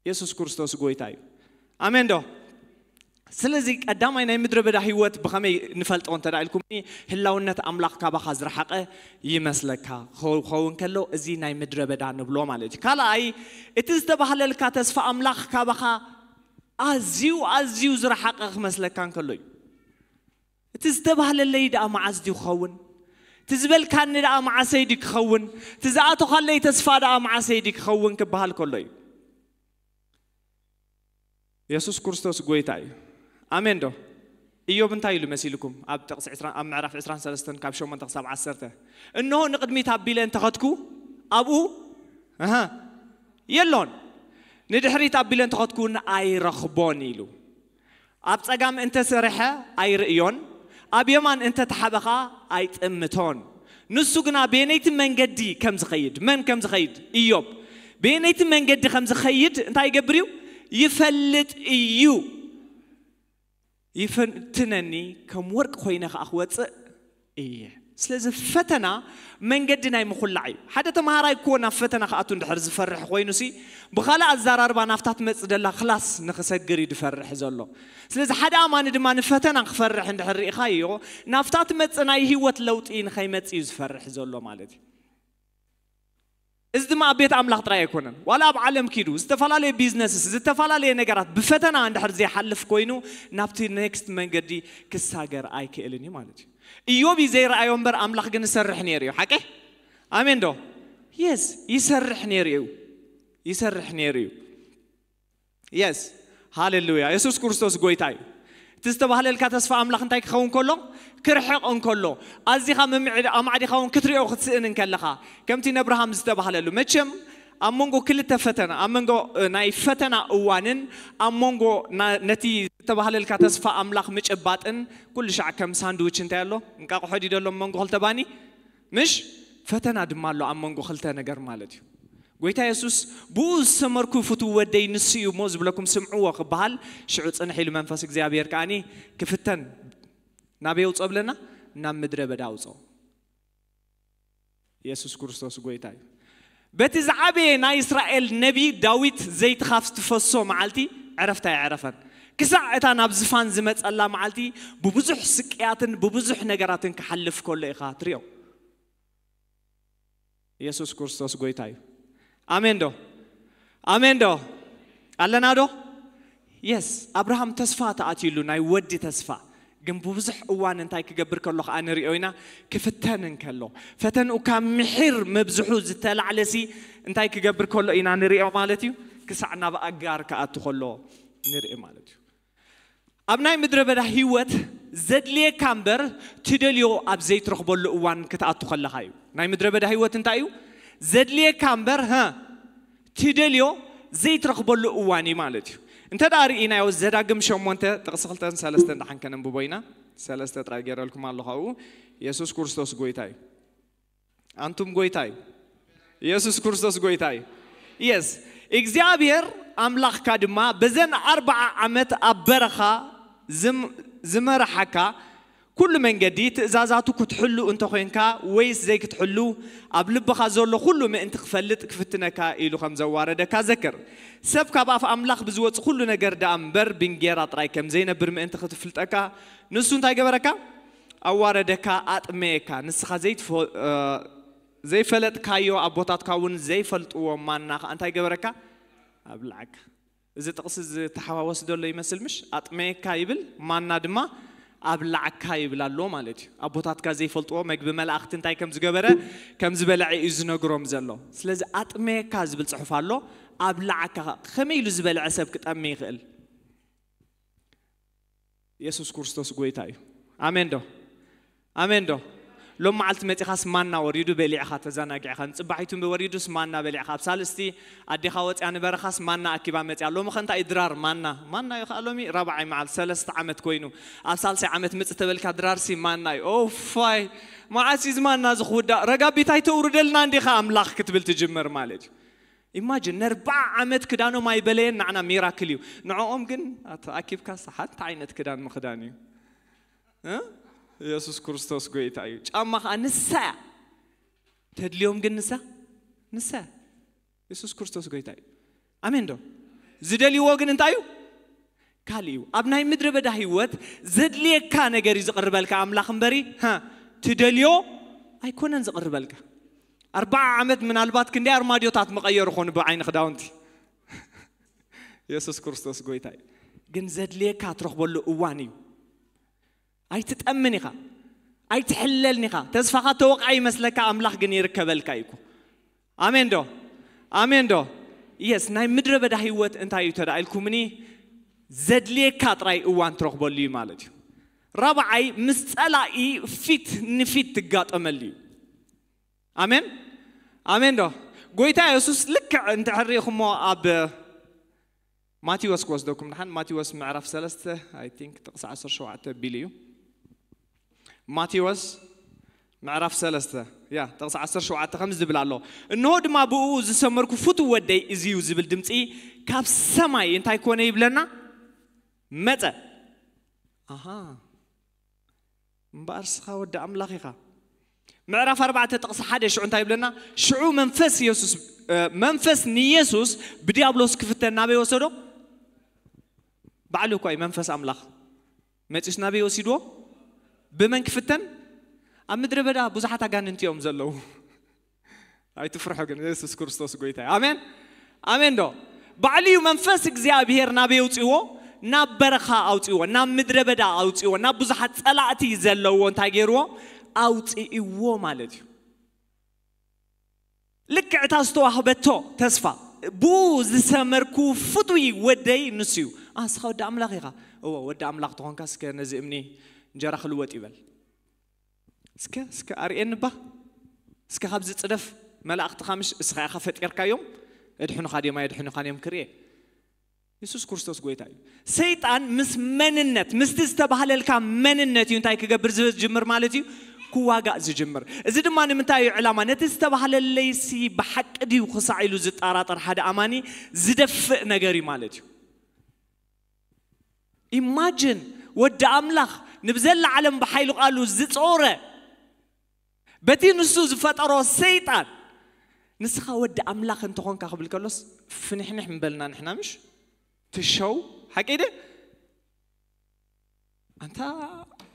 የሱስ ክርስቶስ ጎይታ እዩ። ኣሜን ዶ? ስለዚ ቀዳማይ ናይ ምድረ በዳ ህይወት ብኸመይ ንፈልጦ እንተ ኢልኩምኒ፣ ህላውነት ኣምላኽ ካባኻ ዝረሓቐ ይመስለካ ክኸውን ከሎ፣ እዚ ናይ ምድረ በዳ ንብሎ ማለት እዩ። ካልኣይ፣ እቲ ዝተባህለልካ ተስፋ ኣምላኽ ካባኻ ኣዝዩ ኣዝዩ ዝረሓቐ ክመስለካ እንከሎ እዩ። እቲ ዝተባህለለይ ደኣ መዓስ ድዩ ክኸውን? እቲ ዝበልካኒ ደኣ መዓሰይ ድዩ ክኸውን? እቲ ዝኣቶኻለይ ተስፋ ደኣ መዓሰይ ድዩ ክኸውን ክበሃል ከሎ እዩ። የሱስ ክርስቶስ ጎይታ እዩ። ኣሜን ዶ? ኢዮብ እንታይ ኢሉ መሲልኩም? ኣብ ጥቕሲ ዕስራ፣ ኣብ ምዕራፍ ዕስራን ሰለስተን ካብ ሸሞንተ ክሳብ ዓሰርተ፣ "እንሆ ንቕድሚት ኣቢለ እንተኸድኩ ኣብኡ፣ ኣሃ፣ የሎን፣ ንድሕሪት ኣቢለ እንተኸድኩ እውን ኣይረኽቦን" ኢሉ። "ኣብ ጸጋም እንተሰሪሐ ኣይርእዮን፣ ኣብ የማን እንተተሓበኻ ኣይጥምቶን። ንሱ ግና በየነይቲ መንገዲ ከም ዝኸይድ"፣ መን ከም ዝኸይድ? ኢዮብ። "በየነይቲ መንገዲ ከም ዝኸይድ እንታይ ይገብር እዩ? ይፈልጥ እዩ። ይፈትነኒ፣ ከም ወርቂ ኮይነ ከኣ ክወጽእ እየ" ስለዚ ፈተና መንገዲ ናይ ምኹላዕ እዩ። ሓደ ተምሃራይ እኮ ናብ ፈተና ክኣቱ እንድሕር ዝፈርሕ ኮይኑ ሲ፣ ብኻልእ ኣዘራርባ ናብታ ትመጽእ ደላ ክላስ ንኽሰግር እዩ ዝፈርሕ ዘሎ። ስለዚ ሓደ ኣማኒ ድማ ንፈተና ክፈርሕ እንድሕር ርኢኻዮ፣ ናብታ ትመጽእ ናይ ህይወት ለውጢ ንኸይመጽእ እዩ ዝፈርሕ ዘሎ ማለት እዩ። እዚ ድማ ኣብ ቤት ኣምላኽ ጥራይ ኣይኮነን። ዋላ ኣብ ዓለም ኪዱ፣ ዝተፈላለየ ቢዝነስስ፣ ዝተፈላለየ ነገራት ብፈተና እንድሕር ዘይሓልፍ ኮይኑ፣ ናብቲ ኔክስት መንገዲ ክሳገር ኣይክእልን እዩ ማለት እዩ። ኢዮብ እዩ ዘይረኣዮ እምበር፣ ኣምላኽ ግን ይሰርሕ ነይሩ እዩ። ሓቂ? ኣሜን ዶ? የስ፣ ይሰርሕ ነይሩ እዩ። ይሰርሕ ነይሩ እዩ። የስ፣ ሃሌሉያ። የሱስ ክርስቶስ ጎይታ እዩ። እቲ ዝተባህለልካ ተስፋ ኣምላኽ እንታይ ክኸውን ከሎ? ክርሕቕ እንከሎ፣ ኣዚኻ ምምዕድ-፣ ኣማዕዲኻ እውን ክትሪኦ ክትስእን እንከለኻ፣ ከምቲ ነብርሃም ዝተባህለሉ። መቸም ኣብ መንጎ ክልተ ፈተና፣ ኣብ መንጎ፣ እ፣ ናይ ፈተና እዋንን ኣብ መንጎ ና-፣ ነቲ ዝተባህለልካ ተስፋ ኣምላኽ ምጭባጥን ኩሉ ሻዕ ከም ሳንድዊች እንታይ ኣሎ? እንቃቑሖ ድዩ ደሎ ኣብ መንጎ ክልተ ባኒ? ምሽ? ፈተና ድማ ኣሎ ኣብ መንጎ ክልተ ነገር ማለት እዩ። ጎይታ የሱስ፣ "ብኡ ዝሰመርኩ ፍቱው ወደይ ንሱ እዩ እሞ ዝብለኩም ስምዕዎ" ክበሃል፣ ሽዑ ጽንሕ ኢሉ መንፈስ እግዚኣብሔር ከኣኒ ክፍተን ናበይ ኣውጽኦ ብለና? ናብ ምድረ በዳ ኣውጽኦ። የሱስ ክርስቶስ ጎይታ እዩ። በቲ ዝዓበየ ናይ እስራኤል ነቢ ዳዊት ዘይትኻፍ ትፈሶ መዓልቲ ዕረፍቲ ኣየዕረፈን። ክሳዕ እታ ናብ ዝፋን ዝመጸላ መዓልቲ ብብዙሕ ስቅያትን ብብዙሕ ነገራትን ክሓልፍ ከሎ ኢኻ ትሪኦ። የሱስ ክርስቶስ ጎይታ እዩ። ኣሜን ዶ? ኣሜን ዶ? ኣለና ዶ? የስ፣ ኣብርሃም ተስፋ ተኣትዩሉ፣ ናይ ወዲ ተስፋ። ግን ብብዙሕ እዋን እንታይ ክገብር ከሎ ከኣ ንሪኦ ኢና፣ ክፍተን እንከሎ። ፈተንኡ ካብ ምሒር ምብዝሑ ዝተላዕለሲ እንታይ ክገብር ከሎ ኢና ንሪኦ ማለት እዩ፣ ክሳዕ ናብ ኣጋር ክኣቱ ከሎ ንርኢ ማለት እዩ። ኣብ ናይ ምድረ በዳ ህይወት ዘድልየካ እምበር ትደልዮ ኣብ ዘይትረኽበሉ እዋን ክትኣቱ ከለኻ እዩ። ናይ ምድረ በዳ ህይወት እንታይ እዩ? ዘድልየካ እምበር፣ ሀ፣ ትደልዮ ዘይትረኽበሉ እዋን እዩ ማለት እዩ። እንተ ደኣ ርኢናዮ ዘዳግም ሸሞንተ ጥቕሲ ክልተን ሰለስተን ደሓን ከነንብቦ ኢና። ሰለስተ ጥራይ ገይረልኩም ኣለኹ ኣብኡ። የሱስ ክርስቶስ ጎይታ እዩ። ኣንቱም ጎይታ እዩ። የሱስ ክርስቶስ ጎይታ እዩ። የስ፣ እግዚኣብሔር ኣምላኽካ ድማ በዘን ኣርብዓ ዓመት ኣብ በረኻ ዝም-፣ ዝመርሓካ ኩሉ መንገዲ ትእዛዛቱ ክትሕሉ እንተኾይንካ ወይስ ዘይክትሕሉ ኣብ ልብኻ ዘሎ ኩሉ ምእንቲ ክፈልጥ ክፍትነካ ኢሉ ከም ዘዋረደካ ዘክር። ሰብ ካብ ኣፍ ኣምላኽ ብዝወጽእ ኩሉ ነገር ደኣ እምበር ብእንጌራ ጥራይ ከም ዘይነብር ምእንቲ ክትፍልጠካ ንሱ እንታይ ገበረካ? ኣዋረደካ፣ ኣጥመየካ። ንስኻ ዘይትፈ-፣ እ፣ ዘይፈለጥካዮ ኣቦታትካ እውን ዘይፈልጥዎ ማና ኸዓ እንታይ ገበረካ? ኣብልዓካ። እዚ ጥቕሲ ዝተሓዋወስ ዘሎ ይመስል ምሽ? ኣጥመየካ ይብል፣ ማና ድማ ኣብላዕካ ይብል ኣሎ ማለት እዩ። ኣቦታትካ ዘይፈልጥዎ መግቢ መላእኽቲ እንታይ ከም ዝገበረ፣ ከም ዝበልዐ እዩ ዝነግሮም ዘሎ። ስለዚ ኣጥመየካ ዝብል ጽሑፍ ኣሎ፣ ኣብላዕካ ኸ-፣ ከመይ ኢሉ ዝበልዐ ሰብ ክጠሚ ይኽእል? የሱስ ክርስቶስ ጎይታ እዩ። ኣሜን ዶ? ኣሜን ዶ? ሎም መዓልቲ መጺኻስ ማና ወሪዱ በሊዕኻ ተዘናጊዕኻ፣ ንጽባሒቱ ወሪዱስ ማና በሊዕኻ። ኣብ ሳልስቲ ኣዴኻ ወጽያ ንበረኻስ ማና ኣኪባ መጽያ። ሎሚ ኸ እንታይ እዩ ድራር ማና? ማና እዩ ኸኣ ሎሚ ራብዓይ መዓልቲ፣ ሰለስተ ዓመት ኮይኑ። ኣብ ሳልሳይ ዓመት ምጽ ተበልካ ድራርሲ ማና እዩ። ኦፋይ፣ መዓስ እዩ እዚ ማና እዚ ክውዳእ? ረጋቢት ኣይተውርደልና እንዲኻ ኣምላኽ ክትብል ትጅምር ማለት እዩ። ኢማጂን፣ ነርባዓ ዓመት ክዳኖም ኣይበለየን፣ ንዓና ሚራክል እዩ። ንዕኦም ግን ኣቶ ኣኪብካስ ሓንቲ ዓይነት ክዳን ምኽዳን እዩ። እ? የሱስ ክርስቶስ ጎይታ እዩ። ጫማ ኸዓ ንሳ እያ። ተድልዮም ግን ንሳ፣ ንሳ እያ። የሱስ ክርስቶስ ጎይታ እዩ። ኣሜን ዶ? ዝደልይዎ ግን እንታይ እዩ? ካልእ እዩ። ኣብ ናይ ምድረ በዳ ህይወት ዘድልየካ ነገር እዩ ዝቕርበልካ ኣምላኽ እምበሪ፣ ሃ፣ ትደልዮ ኣይኮነን ዝቕርበልካ። ኣርባዓ ዓመት ምናልባት ክንደይ ኣርማድዮታት መቐየሩ ኾኑ ብዓይኒ ክዳውንቲ። የሱስ ክርስቶስ ጎይታ እዩ። ግን ዘድልየካ ትረኽበሉ እዋን እዩ። ኣይትጠምን ኢኻ። ኣይትሕለልን ኢኻ። ተስፋኻ ተወቕዐ ይመስለካ፣ ኣምላኽ ግን ይርከበልካ እዩ እኮ። ኣሜን ዶ? ኣሜን ዶ? የስ፣ ናይ ምድረ በዳ ህይወት እንታይ እዩ ተዳ ኢልኩምኒ? ዘድልየካ ጥራይ እዋን ትረኽበሉ እዩ ማለት እዩ። ራብዓይ፣ ምስ ጸላኢ ፊት ንፊት ትጋጠመሉ እዩ። ኣሜን? ኣሜን ዶ? ጎይታ የሱስ ልክዕ እንድሕር ርኢኹሞ ኣብ ማቴዎስ ክወስደኩም ድሓን፣ ማቴዎስ ምዕራፍ ሰለስተ፣ I think ጥቕሲ ዓሰርተ ሸውዓተ ቢሉ እዩ። ማቴዎስ ምዕራፍ ሰለስተ፣ ያ፣ ጥቕሲ ዓሰርተ ሸውዓተ ከምዚ ዝብል ኣሎ። "እንሆ ድማ ብእኡ ዝሰመርኩ ፍቱው ወደይ እዚ እዩ" ዝብል ድምጺ ካብ ሰማይ እንታይ ኮነ ይብለና? መጸ። ኣሃ። እምበኣር ስኻ ወዲ ኣምላኽ ኢኻ። ምዕራፍ ኣርባዕተ ጥቕሲ ሓደ ሽዑ እንታይ ይብለና? ሽዑ መንፈስ የሱስ መንፈስ ንየሱስ ብዲያብሎስ ክፍተን ናበይ ወሰዶ? ባዕሉ እኳ እዩ መንፈስ ኣምላኽ መፂስ ናበይ ወሲድዎ? ብመን ክፍተን? ኣብ ምድረ በዳ ብዙሓት ኣጋንንቲ እዮም ዘለዉ። ኣይትፍርሑ ግን፣ የሱስ ክርስቶስ ጎይታ እዩ። ኣሜን፣ ኣሜን ዶ? ባዕሉ እዩ መንፈስ እግዚኣብሔር ናበይ ኣውፅዎ? ናብ በረኻ ኣውፅዎ፣ ናብ ምድረ በዳ ኣውፅዎ፣ ናብ ብዙሓት ፀላእቲ ዘለዎ እንታይ ገይርዎ? ኣውፅእዎ ማለት እዩ። ልክዕ እታ ዝተዋህበቶ ተስፋ፣ ብኡ ዝሰመርኩ ፍቱይ ወደይ ንሱ እዩ። ኣስኻ ወዲ ኣምላኽ ኢኻ። እዎ፣ ወዲ ኣምላኽ ተኾንካ እስከ ነዚ እምኒ እንጀራ ክልወጥ ይበል። እስከ እስከ ኣርእየኒ እባ። እስከ ካብዚ ፅደፍ። መላእኽትኻ ምሽ እስኻ ኢኻ ፈጢርካዮም። እድሕኑኻ ድዮም ኣየድሕኑኻን እዮም ክርኤ። የሱስ ክርስቶስ ጎይታ እዩ። ሰይጣን ምስ መንነት ምስቲ ዝተባህለልካ መንነት እዩ እንታይ ክገብር ዝጅምር ማለት እዩ? ክዋጋእ ዝጅምር። እዚ ድማ ንምንታይ እዩ ዕላማ? ነቲ ዝተባህለለይሲ ብሓቂ ድዩ ክሳዕ ኢሉ ዝጠራጠር ሓደ ኣማኒ ዝደፍእ ነገር እዩ ማለት እዩ። ኢማጅን ወዲ ኣምላኽ ንብዘላ ዓለም ብሓይሉ ቃሉ ዝጾረ በቲ ንሱ ዝፈጠሮ ሰይጣን ንስኻ ወዲ ኣምላኽ እንተኾንካ ክብል ከሎስ ፍንሕንሕ ምበልና ንሕና ምሽ ትሸው ሓቂ ደ ኣንታ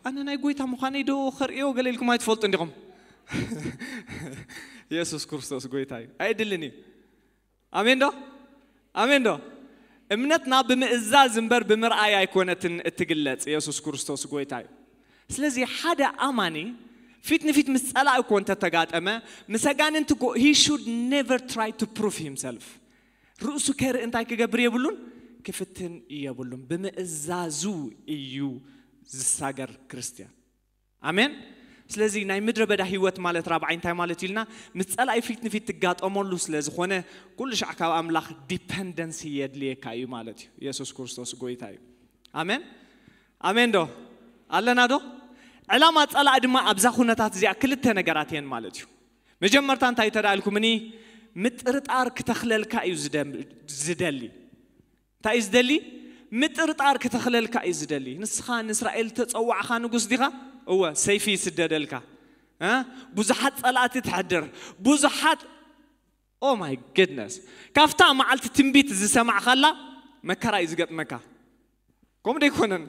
ኣነ ናይ ጎይታ ምዃነይ ዶ ከርእዮ ገለ ኢልኩም ኣይትፈልጡ እንዲኹም። የሱስ ክርስቶስ ጎይታ እዩ። ኣይድልን እዩ። ኣሜን ዶ? ኣሜን ዶ? እምነትና ብምእዛዝ እምበር ብምርኣይ ኣይኮነትን እትግለጽ። የሱስ ክርስቶስ ጎይታ እዩ። ስለዚ ሓደ ኣማኒ ፊት ንፊት ምስ ጸላኢ እኮ እንተተጋጠመ፣ ምስ ኣጋንንቲ እኮ he should never try to prove himself። ርእሱ ከርኢ እንታይ ክገብር የብሉን? ክፍትን የብሉን። ብምእዛዙ እዩ ዝሳገር ክርስትያን። ኣሜን። ስለዚ ናይ ምድረ በዳ ህይወት ማለት ራብዓይ እንታይ ማለት ኢልና? ምስ ጸላኢ ፊት ንፊት ትጋጠመሉ ስለ ዝኾነ ኩሉ ሻዕ ካብ ኣምላኽ ዲፐንደንሲ የድልየካ እዩ ማለት እዩ። የሱስ ክርስቶስ ጎይታ እዩ። ኣሜን፣ ኣሜን ዶ ኣለና ዶ? ዕላማ ጸላኢ ድማ ኣብዛ ኩነታት እዚኣ ክልተ ነገራት እየን ማለት እዩ። መጀመርታ እንታይ ተዳልኩምኒ? ምጥርጣር ክተኽለልካ እዩ ዝደሊ። እንታይ እዩ ዝደሊ? ምጥርጣር ክተኽለልካ እዩ ዝደሊ። ንስኻ ንእስራኤል ተጸዋዕኻ ንጉስ ዲኻ? እወ፣ ሰይፊ ይስደደልካ። ብዙሓት ጸላእቲ ተሕድር። ብዙሓት ኦ ማይ ግድነስ ካብታ መዓልቲ ትንቢት ዝሰማዕኻላ መከራ እዩ ዝገጥመካ። ከምኡ ዶ ኣይኮነን?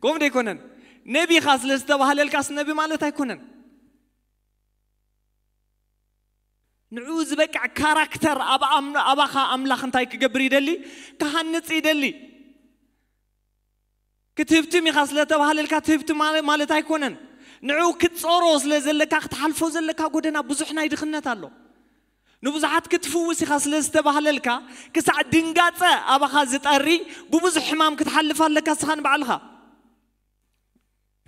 ከምኡ ዶ ኣይኮነን? ነቢኻ ስለ ዝተባህለልካስ ነቢ ማለት ኣይኮነን። ንዕኡ ዝበቅዕ ካራክተር ኣባኻ ኣምላኽ እንታይ ክገብር ይደሊ? ክሃንፅ ይደሊ። ክትህብትም ኢኻ ስለተባህለልካ ትህብትም ማለት ኣይኮነን። ንዕኡ ክትፀሮ ስለ ዘለካ ክትሓልፎ ዘለካ ጎደና ብዙሕ ናይ ድኽነት ኣሎ። ንብዙሓት ክትፍውስ ኢኻ ስለ ዝተባህለልካ ክሳዕ ድንጋፀ ኣባኻ ዝጠሪ ብብዙሕ ሕማም ክትሓልፍ ኣለካ ስኻ ንባዕልኻ።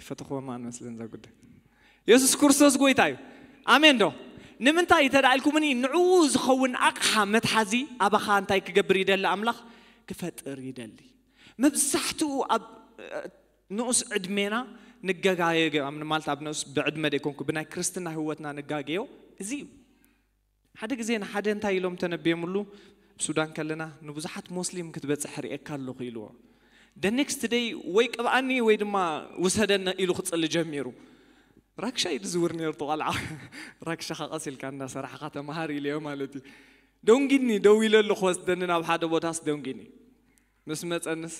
ይፈተኽዎም ኣንመስልን እዛ ጉዳይ። የሱስ ክርስቶስ ጎይታ እዩ። ኣሜን ዶ? ንምንታይ ተዳኢልኩምኒ ንዕኡ ዝኸውን ኣቕሓ መትሓዚ ኣባኻ እንታይ ክገብር ይደሊ ኣምላኽ? ክፈጥር ይደሊ። መብዛሕትኡ ኣብ ንኡስ ዕድሜና ንገጋየ ማለት ኣብ ንኡስ ብዕድመ ደይኮንኩ ብናይ ክርስትና ህይወትና ንጋገዮ እዚ እዩ። ሓደ ግዜ ንሓደ እንታይ ኢሎም ተነብየምሉ? ኣብ ሱዳን ከለና ንብዙሓት ሞስሊም ክትበፅሕ ርእየካ ኣለኹ ኢልዎ። ደ ኔክስት ደይ ወይ ቅብኣኒ ወይ ድማ ውሰደኒ ኢሉ ክፅሊ ጀሚሩ። ራክሻ እዩ ዝዝውር ነይሩ እቲ ቆልዓ። ራክሻኻ ቀስ ኢልካ እንዳሰራሕኻ ተምሃር ኢልዮ ማለት እዩ። ደንጊኒ ደው ኢለ ኣለኹ ወስደኒ ናብ ሓደ ቦታስ ደንጊኒ ምስ መፀንስ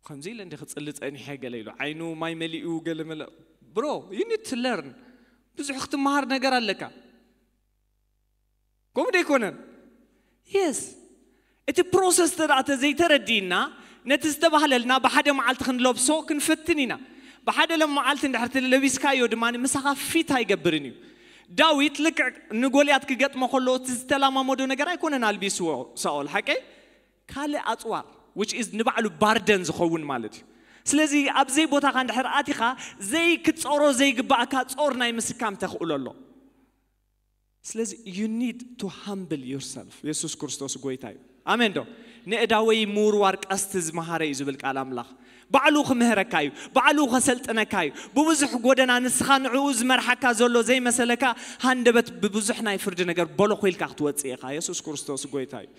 ከምዚ ኢለ እንዲ ክፅሊ ፀኒሐ ገለ ኢሉ ዓይኑ ማይ መሊኡ ገለ መለ ብሮ you need to learn ብዙሕ ክትመሃር ነገር ኣለካ። ከምኡ ዶ ኣይኮነን? የስ። እቲ ፕሮሰስ ተዳእተ ዘይተረዲእና ነቲ ዝተባህለልና ብሓደ መዓልቲ ክንለብሶ ክንፈትን ኢና። ብሓደ ለም መዓልቲ እንድሕር ለቢስካዮ ድማ ምሳኻ ፊት ኣይገብርን እዩ። ዳዊት ልክዕ ንጎልያት ክገጥሞ ከሎ እቲ ዝተላማመዶ ነገር ኣይኮነን ኣልቢስዎ ሳኦል ሓቀይ ካልእ ኣፅዋር which is ንባዕሉ ባርደን ዝኸውን ማለት እዩ። ስለዚ ኣብ ዘይ ቦታኻ እንድሕር ኣቲኻ ዘይክትፀሮ ዘይግባእካ ፆር ናይ ምስካም ተኽእሎ ኣሎ። ስለዚ you need to humble yourself። የሱስ ክርስቶስ ጎይታ እዩ። ኣሜን ዶ? ንእዳወይ ምውርዋር ቀስቲ ዝመሃረ እዩ ዝብል ቃል ኣምላኽ ባዕሉ ክምህረካ እዩ። ባዕሉ ከሰልጥነካ እዩ። ብብዙሕ ጎደና ንስኻ ንዕኡ ዝመርሓካ ዘሎ ዘይመሰለካ ሃንደበት ብብዙሕ ናይ ፍርዲ ነገር በሎ ኮይልካ ክትወፅእ ኢኻ። የሱስ ክርስቶስ ጎይታ እዩ።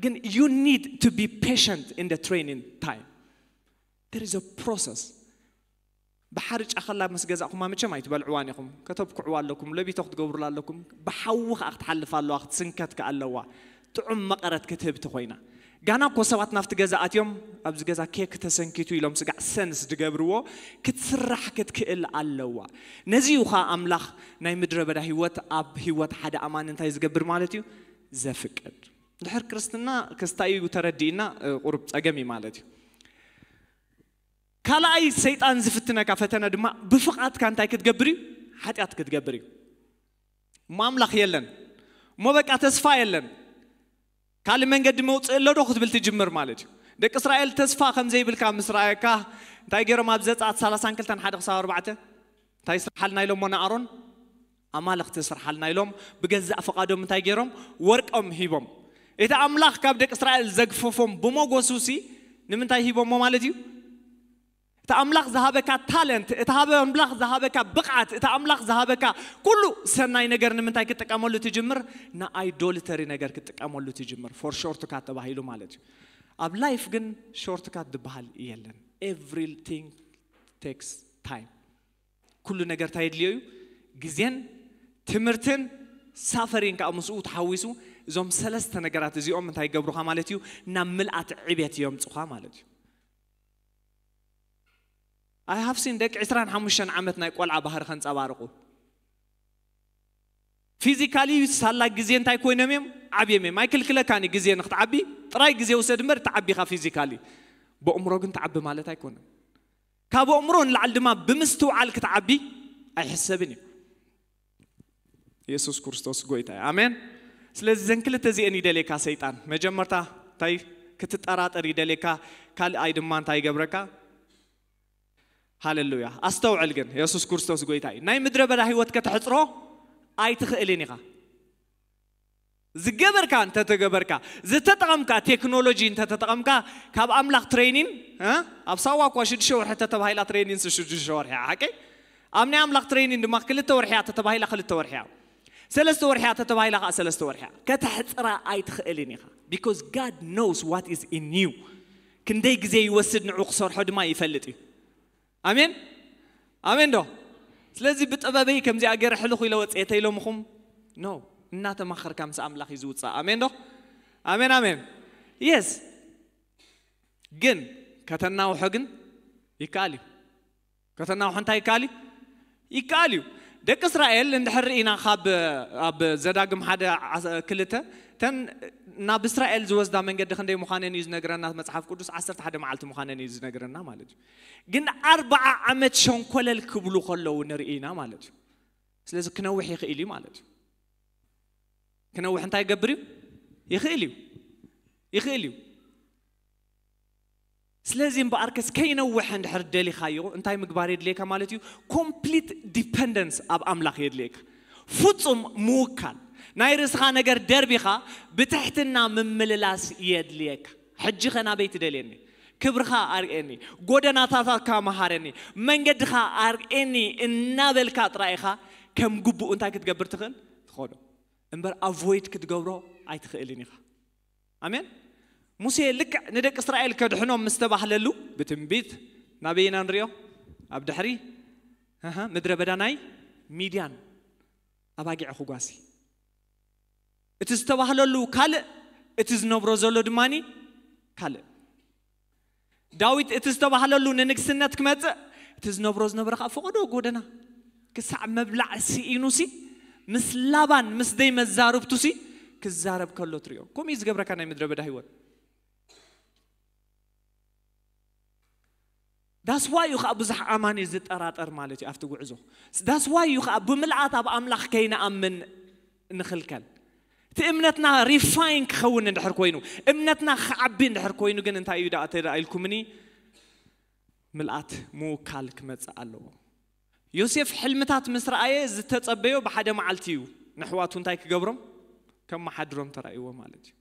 ግን you need to be patient in the training time። There is a process። ብሓርጫ ከላ ምስ ገዛእኹማ መቸም ኣይትበልዕዋን ኢኹም። ከተብኩዕዋ ኣለኩም፣ ለቢቶ ክትገብሩላ ኣለኩም። ብሓዊ ከኣ ክትሓልፍ ኣለዋ፣ ክትስንከት ከኣ ኣለዋ። ጥዑም መቐረት ክትህብቲ ኮይና። ጋና እኮ ሰባት ናብቲ ገዛ ኣትዮም፣ ኣብዚ ገዛ ኬክ ተሰንኪቱ ኢሎም ስጋዕ ሰንስ ድገብርዎ፣ ክትስራሕ ክትክእል ኣለዋ። ነዚ እዩ ኸኣ ኣምላኽ ናይ ምድረ በዳ ህይወት ኣብ ህይወት ሓደ ኣማኒ እንታይ ዝገብር ማለት እዩ? ዘፍቅድ። ድሕር ክርስትና ክስታይ እዩ ተረዲእና፣ እ፣ ቁሩብ ጸገም እዩ ማለት እዩ። ካልኣይ ሰይጣን ዝፍትነካ ፈተነ ድማ ብፍቓድካ እንታይ ክትገብር እዩ? ሓጢኣት ክትገብር እዩ። እሞ ኣምላኽ የለን። እሞ በቃ ተስፋ የለን። ካልእ መንገዲ መውፅእ ኣሎ ዶ ክትብል ትጅምር ማለት እዩ። ደቂ እስራኤል ተስፋ ከም ዘይብልካ ምስ ረኣየካ እንታይ ገይሮም? ኣብ ዘፀኣት ሰላሳን ክልተን ሓደ ክሳብ ኣርባዕተ እንታይ ስርሓልና ኢሎሞ ንኣሮን? ኣማልኽቲ ስርሓልና ኢሎም ብገዛእ ፍቓዶም እንታይ ገይሮም? ወርቆም ሂቦም። እቲ ኣምላኽ ካብ ደቂ እስራኤል ዘግፈፎም ብመጎሱ ሲ ንምንታይ ሂቦሞ ማለት እዩ? እቲ ኣምላኽ ዝሃበካ ታለንት፣ እቲ ሃበ ኣምላኽ ዝሃበካ ብቕዓት፣ እቲ ኣምላኽ ዝሃበካ ኩሉ ሰናይ ነገር ንምንታይ ክትጥቀመሉ ትጅምር? ንኣይዶልተሪ ነገር ክትጥቀመሉ ትጅምር። ፎር ሾርትካት ተባሂሉ ማለት እዩ። ኣብ ላይፍ ግን ሾርትካት ዝበሃል የለን። Everything takes time። ኩሉ ነገር እንታይ የድልዮ እዩ? ግዜን ትምህርትን ሳፈሪን ከዓ ምስኡ ተሓዊሱ፣ እዞም ሰለስተ ነገራት እዚኦም እንታይ ይገብሩኻ ማለት እዩ? ናብ ምልኣት ዕቤት የምፁኻ ማለት እዩ። ኣይ ሃቭ ሲን ደቂ ዕስራን ሓሙሽተን ዓመት ናይ ቆልዓ ባህሪ ከንፀባርቑ። ፊዚካሊ ሳላ ግዜ እንታይ ኮይኖም እዮም? ዓብዮም እዮም። ኣይክልክለካን እዩ ግዜ ንክትዓቢ፣ ጥራይ ግዜ ውሰድ እምበር ትዓቢኻ ፊዚካሊ። በእምሮ ግን ትዓቢ ማለት ኣይኮነን። ካብ ኣእምሮ ንላዕሊ ድማ ብምስትውዓል ክትዓቢ ኣይሕሰብን እዩ። የሱስ ክርስቶስ ጎይታ እዩ። ኣሜን። ስለዚ ዘን ክልተ እዚአን ይደልየካ ሰይጣን። መጀመርታ እንታይ ክትጠራጠር ይደልየካ፣ ካልኣይ ድማ እንታይ ይገብረካ? ሃሌሉያ። ኣስተውዕል ግን፣ የሱስ ክርስቶስ ጎይታ እዩ። ናይ ምድረ በዳ ህይወት ከተሕፅሮ ኣይትኽእልን ኢኻ። ዝገበርካ እንተተገበርካ፣ ዝተጠቐምካ ቴክኖሎጂ እንተተጠቐምካ፣ ካብ ኣምላኽ ትሬኒን፣ እ? ኣብ ሳዋ እኳ ሽዱሽተ ወርሒ ተተባሂላ ትሬኒን ስ ሽዱሽተ ወርሒ እያ፣ ሓቀይ? ኣብ ናይ ኣምላኽ ትሬኒን ድማ ክልተ ወርሒ እያ ተተባሂላ፣ ክልተ ወርሒ እያ። ሰለስተ ወርሒ እያ ተተባሂላ ከዓ ሰለስተ ወርሒ እያ። ከተሕፅራ ኣይትኽእልን ኢኻ። Because God knows what is in you። ክንደይ ግዜ ይወስድ ንዑ ክሰርሖ ድማ ይፈልጥ እዩ። ኣሜን፣ ኣሜን ዶ? ስለዚ ብጥበበይ ከምዚኣ ገይረ ሕልኹ ኢለ ወፅኤ ተይሎምኹም፣ ኖ፣ እናተማኸርካ ምስ ኣምላኽ እዩ ዝውፃእ። ኣሜን ዶ? ኣሜን፣ ኣሜን። የስ። ግን ከተናውሖ ግን ይከኣል እዩ። ከተናውሖ እንታይ ይከኣል እዩ? ይከኣል እዩ። ደቂ እስራኤል እንድሕር ርኢና፣ ካብ ኣብ ዘዳግም ሓደ ዓስ- ክልተ፣ ተን ናብ እስራኤል ዝወስዳ መንገዲ ክንደይ ምዃነን እዩ ዝነግረና መጽሓፍ ቅዱስ። ዓሰርተ ሓደ መዓልቲ ምዃነን እዩ ዝነግረና ማለት እዩ። ግን ኣርባዓ ዓመት ሸንኮለል ክብሉ ከለዉ ንርኢ ኢና ማለት እዩ። ስለዚ ክነውሕ ይኽእል እዩ ማለት እዩ። ክነውሕ እንታይ ይገብር እዩ? ይኽእል እዩ። ይኽእል እዩ። ስለዚ እምበኣርከስ ከይነውሕ እንድሕር ደሊኻዮ እንታይ ምግባር የድልየካ ማለት እዩ? ኮምፕሊት ዲፐንደንስ ኣብ ኣምላኽ የድልየካ። ፍጹም ምውካል፣ ናይ ርእስኻ ነገር ደርቢኻ ብትሕትና ምምልላስ የድልየካ። ሕጂ ኸ ናበይ ትደልየኒ? ክብርኻ ኣርእየኒ፣ ጎደናታትካ መሃረኒ፣ መንገድኻ ኣርእየኒ እናበልካ ጥራይ ኢኻ ከም ግቡእ እንታይ ክትገብር ትኽእል? ትኸዶ እምበር ኣቮይድ ክትገብሮ ኣይትኽእልን ኢኻ። ኣሜን። ሙሴ ልክዕ ንደቂ እስራኤል ከድሕኖም ምስ ተባህለሉ ብትንቢት ናበይ ኢና ንሪኦ? ኣብ ድሕሪ፣ እህ፣ ምድረ በዳ ናይ ሚድያን ኣባጊዕ ክጓሲ። እቲ ዝተባህለሉ ካልእ፣ እቲ ዝነብሮ ዘሎ ድማኒ ካልእ። ዳዊት እቲ ዝተባህለሉ ንንግስነት ክመጽእ፣ እቲ ዝነብሮ ዝነበረ ከዓ ፈቐዶ ጎደና ክሳዕ መብላዕ ስኢኑሲ ምስ ላባን ምስ ደይ መዛርብቱሲ ክዛረብ ከሎ ትሪኦ። ከምኡ እዩ ዝገብረካ ናይ ምድረ በዳ ህይወት። ዳስዋይ እዩ ከዓ ብዙሕ ኣማኒ ዝጠራጠር ማለት እዩ ኣብቲ ጉዕዞ። ዳስዋይ እዩ ከዓ ብምልኣት ኣብ ኣምላኽ ከይንኣምን ንኽልከል። እቲ እምነትና ሪፋይን ክኸውን እንድሕር ኮይኑ፣ እምነትና ክዓቢ እንድሕር ኮይኑ ግን እንታይ እዩ ደኣ ተዳ ኢልኩምኒ? ምልኣት ምውካል ክመጽእ ኣለዎ። ዮሴፍ ሕልምታት ምስ ረኣየ ዝተጸበዮ ብሓደ መዓልቲ እዩ ንኣሕዋቱ እንታይ ክገብሮም? ከመሓድሮም ተራእይዎ ማለት እዩ።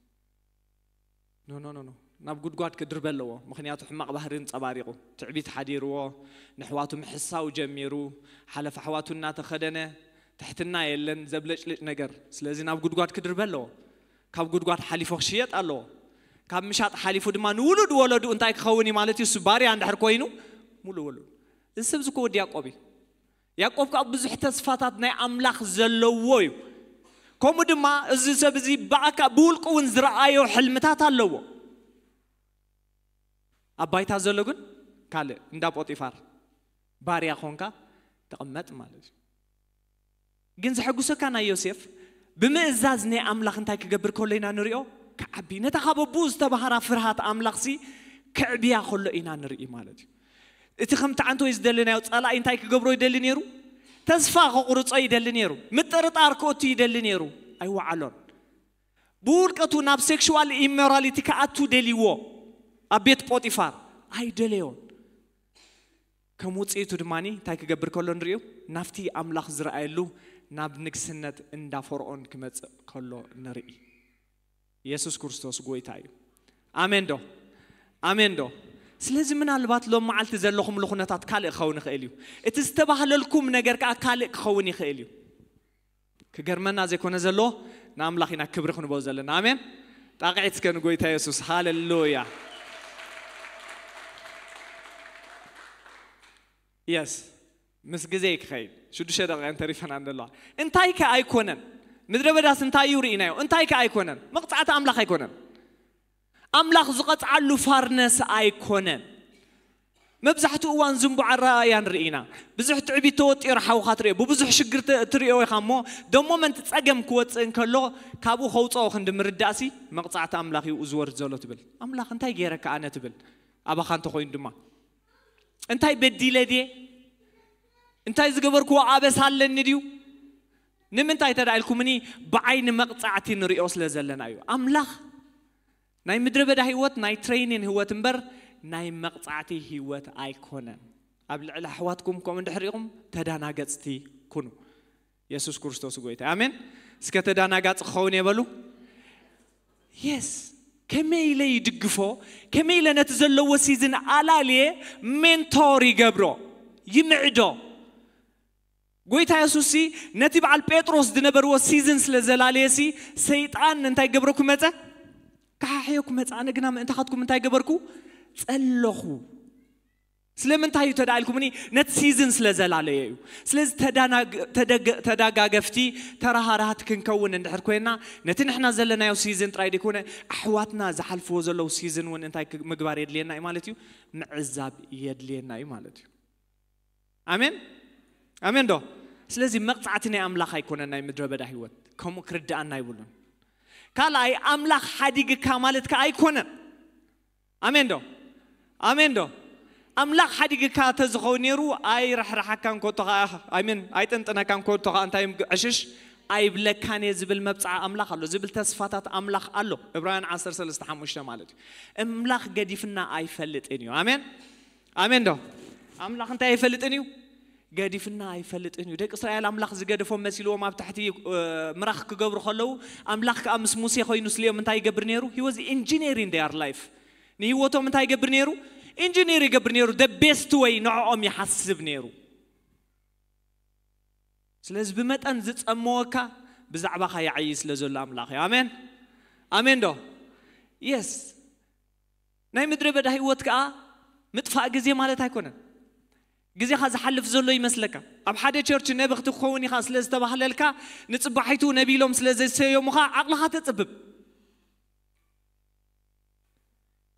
ኖ ኖ ኖ ኖ፣ ናብ ጉድጓድ ክድርበ ኣለዎ። ምኽንያቱ ሕማቕ ባህሪ እንጸባሪቑ፣ ትዕቢት ሓዲርዎ፣ ንኣሕዋቱ ምሕሳው ጀሚሩ፣ ሓለፍ ኣሕዋቱ እናተኸደነ፣ ትሕትና የለን፣ ዘብለጭልጭ ነገር። ስለዚ ናብ ጉድጓድ ክድርበ ኣለዎ። ካብ ጉድጓድ ሓሊፉ ክሽየጥ ኣለዎ። ካብ ምሻጥ ሓሊፉ ድማ ንውሉድ ወለዱ እንታይ ክኸውን እዩ ማለት እዩ? እሱ ባርያ እንድሕር ኮይኑ፣ ሙሉ ወለዱ። እዚ ሰብ እዚ እኮ ወዲ ያዕቆብ እዩ። ያዕቆብ ከዓ ብዙሕ ተስፋታት ናይ ኣምላኽ ዘለዎ እዩ። ከምኡ ድማ እዚ ሰብ እዚ ብኣካ ብውልቁ እውን ዝረኣዮ ሕልምታት ኣለዎ። ኣብ ባይታ ዘሎ ግን ካልእ፣ እንዳ ጶጢፋር ባርያ ኾንካ ተቐመጥ ማለት እዩ። ግን ዘሐጉሰካ ናይ ዮሴፍ ብምእዛዝ ናይ ኣምላኽ እንታይ ክገብር ከሎ ኢና ንሪኦ? ክዓቢ። ነታ ካብ ኣቦኡ ዝተባህራ ፍርሃት ኣምላኽሲ ክዕብያ ከሎ ኢና ንርኢ ማለት እዩ። እቲ ከምቲ ዓንተወይ ዝደለናዮ ጸላኢ እንታይ ክገብሮ ይደሊ ነይሩ? ተስፋ ክቑርጾ ይደሊ ነይሩ። ምጥርጣር ክእቱ ይደሊ ነይሩ። ኣይወዓሎን። ብውልቀቱ ናብ ሴክሹዋል ኢሞራሊቲ ክኣቱ ደልይዎ ኣብ ቤት ጶጢፋር ኣይደለዮን። ከም ውፅኢቱ ድማ እንታይ ክገብር ከሎ ንርእዩ? ናብቲ ኣምላኽ ዝረኣየሉ ናብ ንግስነት እንዳ ፈርዖን ክመፅእ ከሎ ንርኢ። የሱስ ክርስቶስ ጎይታ እዩ። ኣሜን ዶ? ኣሜን ዶ? ስለዚ ምናልባት ሎም መዓልቲ ዘለኹምሉ ኩነታት ካልእ ክኸውን ይኽእል እዩ። እቲ ዝተባህለልኩም ነገር ከዓ ካልእ ክኸውን ይኽእል እዩ። ክገርመና ዘይኮነ ዘሎ ንኣምላኽ ኢና ክብሪ ክንበው ዘለና። ኣሜን። ጣቕዒት እስከ ንጎይታ የሱስ። ሃሌሉያ። የስ፣ ምስ ግዜ ክኸይድ ሽዱሽተ ደቂቀን ተሪፈናን ዘለዋ። እንታይ ከ ኣይኮነን? ምድረ በዳስ እንታይ እዩ ርኢናዮ? እንታይ ከ ኣይኮነን? መቕጻዕቲ ኣምላኽ ኣይኮነን። ኣምላኽ ዝቐጽዓሉ ፋርነስ ኣይኮነን። መብዛሕትኡ እዋን ዝንቡዓ ራእያ ንርኢ ኢና። ብዙሕ ትዕቢት ተወጢሩ ሓውኻ ትርእዮ፣ ብብዙሕ ሽግር ተ- ትርእዮ ኢኻ እሞ፣ ደሞመንት ጸገም ክወጽእ እንከሎ ካብኡ ከውጽኦ ክንዲ ምርዳእሲ መቕጻዕቲ ኣምላኽ እዩ ዝወርድ ዘሎ ትብል። ኣምላኽ እንታይ ገይረካ ኣነ ትብል። ኣባኻ እንተኾይኑ ድማ እንታይ በዲለ ድየ? እንታይ ዝገበርክዎ ኣበሳ ኣለኒ ድዩ? ንምንታይ ተዳ ኢልኩምኒ? ብዓይኒ መቕጻዕቲ ንርእዮ ስለ ዘለና እዩ። ኣምላኽ ናይ ምድረ በዳ ህይወት ናይ ትሬይኒን ህይወት እምበር ናይ መቕጻዕቲ ህይወት ኣይኮነን። ኣብ ልዕሊ ኣሕዋትኩም ከምኡ እንድሕር ኢኹም ተዳናገጽቲ ኩኑ። የሱስ ክርስቶስ ጎይታ። ኣሜን። እስከ ተዳናጋጽ ክኸውን የበሉ። የስ፣ ከመይ ኢለ ይድግፎ? ከመይ ኢለ ነቲ ዘለዎ ሲዝን ኣላልየ ሜንቶር ይገብሮ፣ ይምዕዶ? ጎይታ የሱስ ሲ ነቲ በዓል ጴጥሮስ ዝነበርዎ ሲዝን ስለ ዘላለየ ሲ ሰይጣን እንታይ ገብረኩ መጸ? ካሓሕዮ ክመጽእ ኣነ ግና ምእንታኻትኩም እንታይ ገበርኩ? ጸለኹ። ስለምንታይ እዩ ተዳ ኢልኩምኒ? ነቲ ሲዝን ስለ ዘላለየ እዩ። ስለዚ ተዳናግ- ተደገ- ተዳጋገፍቲ ተራሃራሃት ክንከውን እንድሕር ኮይና ነቲ ንሕና ዘለናዮ ሲዝን ጥራይ ደይኮነ ኣሕዋትና ዝሓልፍዎ ዘለዉ ሲዝን እውን እንታይ ክ- ምግባር የድልየና እዩ ማለት እዩ? ምዕዛብ የድልየና እዩ ማለት እዩ። ኣሜን ኣሜን ዶ? ስለዚ መቕጻዕቲ ናይ ኣምላኽ ኣይኮነን ናይ ምድረ በዳ ህይወት። ከምኡ ክርድኣና ይብሉን። ካልኣይ ኣምላኽ ሓዲግካ ማለት ከኣ ኣይኮነን። ኣሜን ዶ? ኣሜን ዶ? ኣምላኽ ሓዲግካ ተዝኸውን ነይሩ ኣይረሕረሓካን ኮቶ ከዓ ኣሜን ኣይጥንጥነካን ኮቶ ከዓ እንታይ ዕሽሽ ኣይብለካን እየ ዝብል መብፅዓ ኣምላኽ ኣሎ፣ ዝብል ተስፋታት ኣምላኽ ኣሎ። ዕብራውያን ዓሰርተ ሰለስተ ሓሙሽተ ማለት እዩ። ኣምላኽ ገዲፍና ኣይፈልጥን እዩ። ኣሜን ኣሜን ዶ? ኣምላኽ እንታይ ኣይፈልጥን እዩ? ገዲፍና ኣይፈልጥን እዩ። ደቂ እስራኤል ኣምላኽ ዝገደፎም መሲልዎም ኣብ ታሕቲ ምራኽ ክገብሩ ከለዉ ኣምላኽ ከዓ ምስ ሙሴ ኮይኑ ስሊኦም እንታይ ይገብር ነይሩ? He was engineering their life። ንህይወቶም እንታይ ይገብር ነይሩ? ኢንጂኒር ይገብር ነይሩ። The best way ንዕኦም ይሓስብ ነይሩ። ስለዚ ብመጠን ዝጸመወካ ብዛዕባኻ ይዓዪ ስለ ዘሎ ኣምላኽ እዩ። ኣሜን ኣሜን ዶ? የስ። ናይ ምድረ በዳ ህይወት ከኣ ምጥፋእ ግዜ ማለት ኣይኮነን። ግዜኻ ዝሓልፍ ዘሎ ይመስለካ። ኣብ ሓደ ቸርች ነብኽቲ ክኸውን ኢኻ ስለ ዝተባህለልካ ንጽባሒቱ ነቢ ኢሎም ስለ ዘሰየሙኻ ዓቕልኻ ተጽብብ።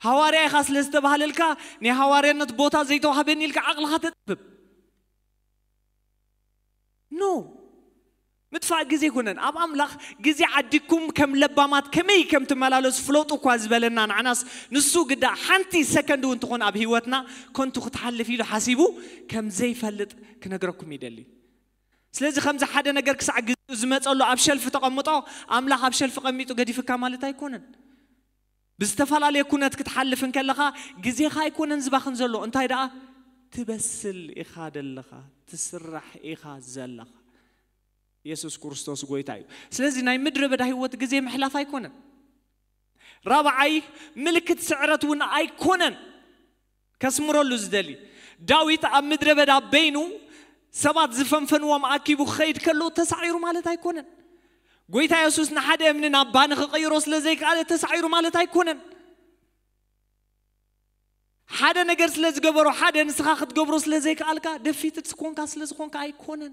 ሃዋርያ ኢኻ ስለ ዝተባህለልካ ናይ ሃዋርያነት ቦታ ዘይተዋህበኒ ኢልካ ዓቕልኻ ተጽብብ። ኖ፣ ምጥፋእ ግዜ ይኮነን። ኣብ ኣምላኽ ግዜ ዓዲግኩም ከም ለባማት ከመይ ከም ትመላለሱ ፍለጡ እኳ ዝበለና ንዓናስ ንሱ ግዳ ሓንቲ ሰከንድ እውን ትኾን ኣብ ህይወትና ከንቱ ክትሓልፍ ኢሉ ሓሲቡ ከም ዘይፈልጥ ክነግረኩም ይደሊ። ስለዚ ከምዚ ሓደ ነገር ክሳዕ ግዜኡ ዝመጸሉ ኣብ ሸልፊ ተቐምጦ ኣምላኽ ኣብ ሸልፊ ቀሚጡ ገዲፍካ ማለት ኣይኮነን። ብዝተፈላለየ ኩነት ክትሓልፍ እንከለኻ ግዜኻ ኣይኮነን ዝባኽን ዘሎ፣ እንታይ ደኣ ትበስል ኢኻ ዘለኻ፣ ትስራሕ ኢኻ ዘለኻ። የሱስ ክርስቶስ ጎይታ እዩ። ስለዚ ናይ ምድረ በዳ ህይወት ግዜ ምሕላፍ ኣይኮነን። ራብዓይ ምልክት ስዕረት እውን ኣይኮነን። ከስምረሉ ዝደሊ ዳዊት ኣብ ምድረ በዳ በይኑ ሰባት ዝፈንፈንዎም ኣኪቡ ክኸይድ ከሎ ተሳዒሩ ማለት ኣይኮነን። ጎይታ የሱስ ንሓደ እምኒ ናብ ባኒ ክቕይሮ ስለ ዘይከኣለ ተሳዒሩ ማለት ኣይኮነን። ሓደ ነገር ስለ ዝገበሩ ሓደ ንስኻ ክትገብሮ ስለ ዘይከኣልካ ደፊትድ ስኮንካ ስለ ዝኾንካ ኣይኮነን።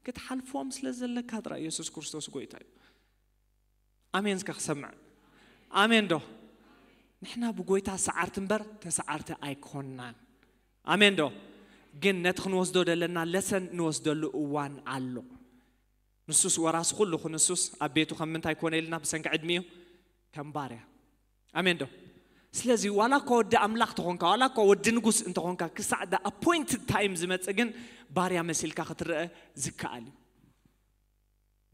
ክትሓልፎም ስለ ዘለካ ጥራይ። ኢየሱስ ክርስቶስ ጎይታ እዩ። ኣሜን። እስከ ክሰምዕ ኣሜን ዶ? ንሕና ብጎይታ ሰዓርቲ እምበር ተሰዓርቲ ኣይኮንናን። ኣሜን ዶ? ግን ነቲ ክንወስዶ ዘለና ለሰን ንወስደሉ እዋን ኣሎ። ንሱስ ወራሲ ኩሉ ኩ ንሱስ ኣብ ቤቱ ከም ምንታይ ኮነ ኢልና ብሰንኪ ዕድሚኡ ከም ባርያ። ኣሜን ዶ? ስለዚ ዋላ እኳ ወዲ ኣምላኽ ተኾንካ ዋላ እኳ ወዲ ንጉስ እንተኾንካ ክሳዕ the appointed time ዝመጽእ ግን ባርያ መሲልካ ክትረአ ዝከኣል እዩ።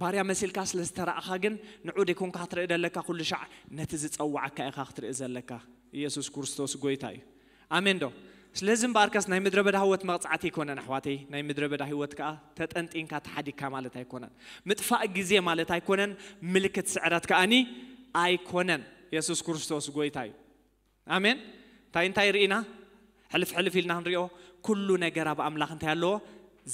ባርያ መሲልካ ስለ ዝተራእኻ ግን ንዑ ደይኮንካ ክትርኢ ዘለካ ኩሉ ሻዕ ነቲ ዝጸዋዓካ ኢኻ ክትርኢ ዘለካ። ኢየሱስ ክርስቶስ ጎይታ እዩ። ኣሜን ዶ? ስለዚ እምበኣርከስ ናይ ምድረ በዳ ህይወት መቕጻዕቲ ኣይኮነን ኣሕዋተይ። ናይ ምድረ በዳ ህይወት ከኣ ተጠንጢንካ ተሓዲግካ ማለት ኣይኮነን። ምጥፋእ ግዜ ማለት ኣይኮነን። ምልክት ስዕረት ከኣኒ ኣይኮነን። ኢየሱስ ክርስቶስ ጎይታ እዩ። ኣሜን። እንታይ እንታይ ርኢና? ሕልፍ ሕልፍ ኢልና ክንሪኦ ኩሉ ነገር ኣብ ኣምላኽ እንታይ ኣለዎ?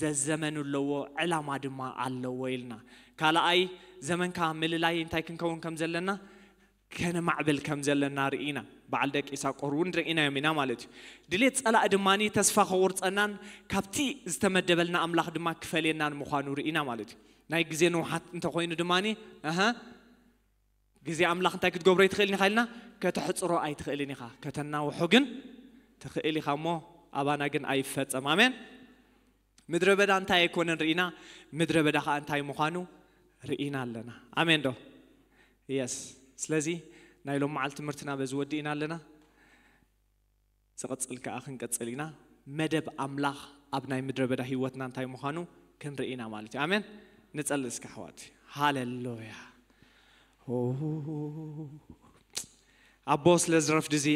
ዘዘመኑ ኣለዎ፣ ዕላማ ድማ ኣለዎ ኢልና። ካልኣይ ዘመንካ ምልላይ እንታይ ክንከውን ከም ዘለና ከነማዕብል ከም ዘለና ርኢና። በዓል ደቂ ኢሳቆር እውን ርኢናዮም ኢና ማለት እዩ። ድሌት ጸላእ ድማ ተስፋ ከቑርጸናን ካብቲ ዝተመደበልና ኣምላኽ ድማ ክፈልየናን ምዃኑ ርኢና ማለት እዩ። ናይ ግዜ ንውሓት እንተኾይኑ ድማ እሀ ግዜ ኣምላኽ እንታይ ክትገብሮ ኣይትኽእልን ኢኻ ኢልና ከተሕፅሮ ኣይትኽእልን ኢኻ። ከተናውሖ ግን ትኽእል ኢኻ እሞ ኣባና ግን ኣይፈጸም። ኣሜን። ምድረ በዳ እንታይ ኣይኮነን ርኢና፣ ምድረ በዳ ከዓ እንታይ ምዃኑ ርኢና ኣለና። ኣሜን ዶ? የስ። ስለዚ ናይ ሎም መዓል ትምህርትና በዚ ወዲእና ኣለና። ዝቕጽል ከኣ ክንቅጽል ኢና። መደብ ኣምላኽ ኣብ ናይ ምድረ በዳ ህይወትና እንታይ ምዃኑ ክንርኢ ኢና ማለት እዩ። ኣሜን። ንጸሊ እስከ ኣሕዋት። ሃሌሉያ። ኦ፣ ኣቦ ስለ ዝረፍድ እዚ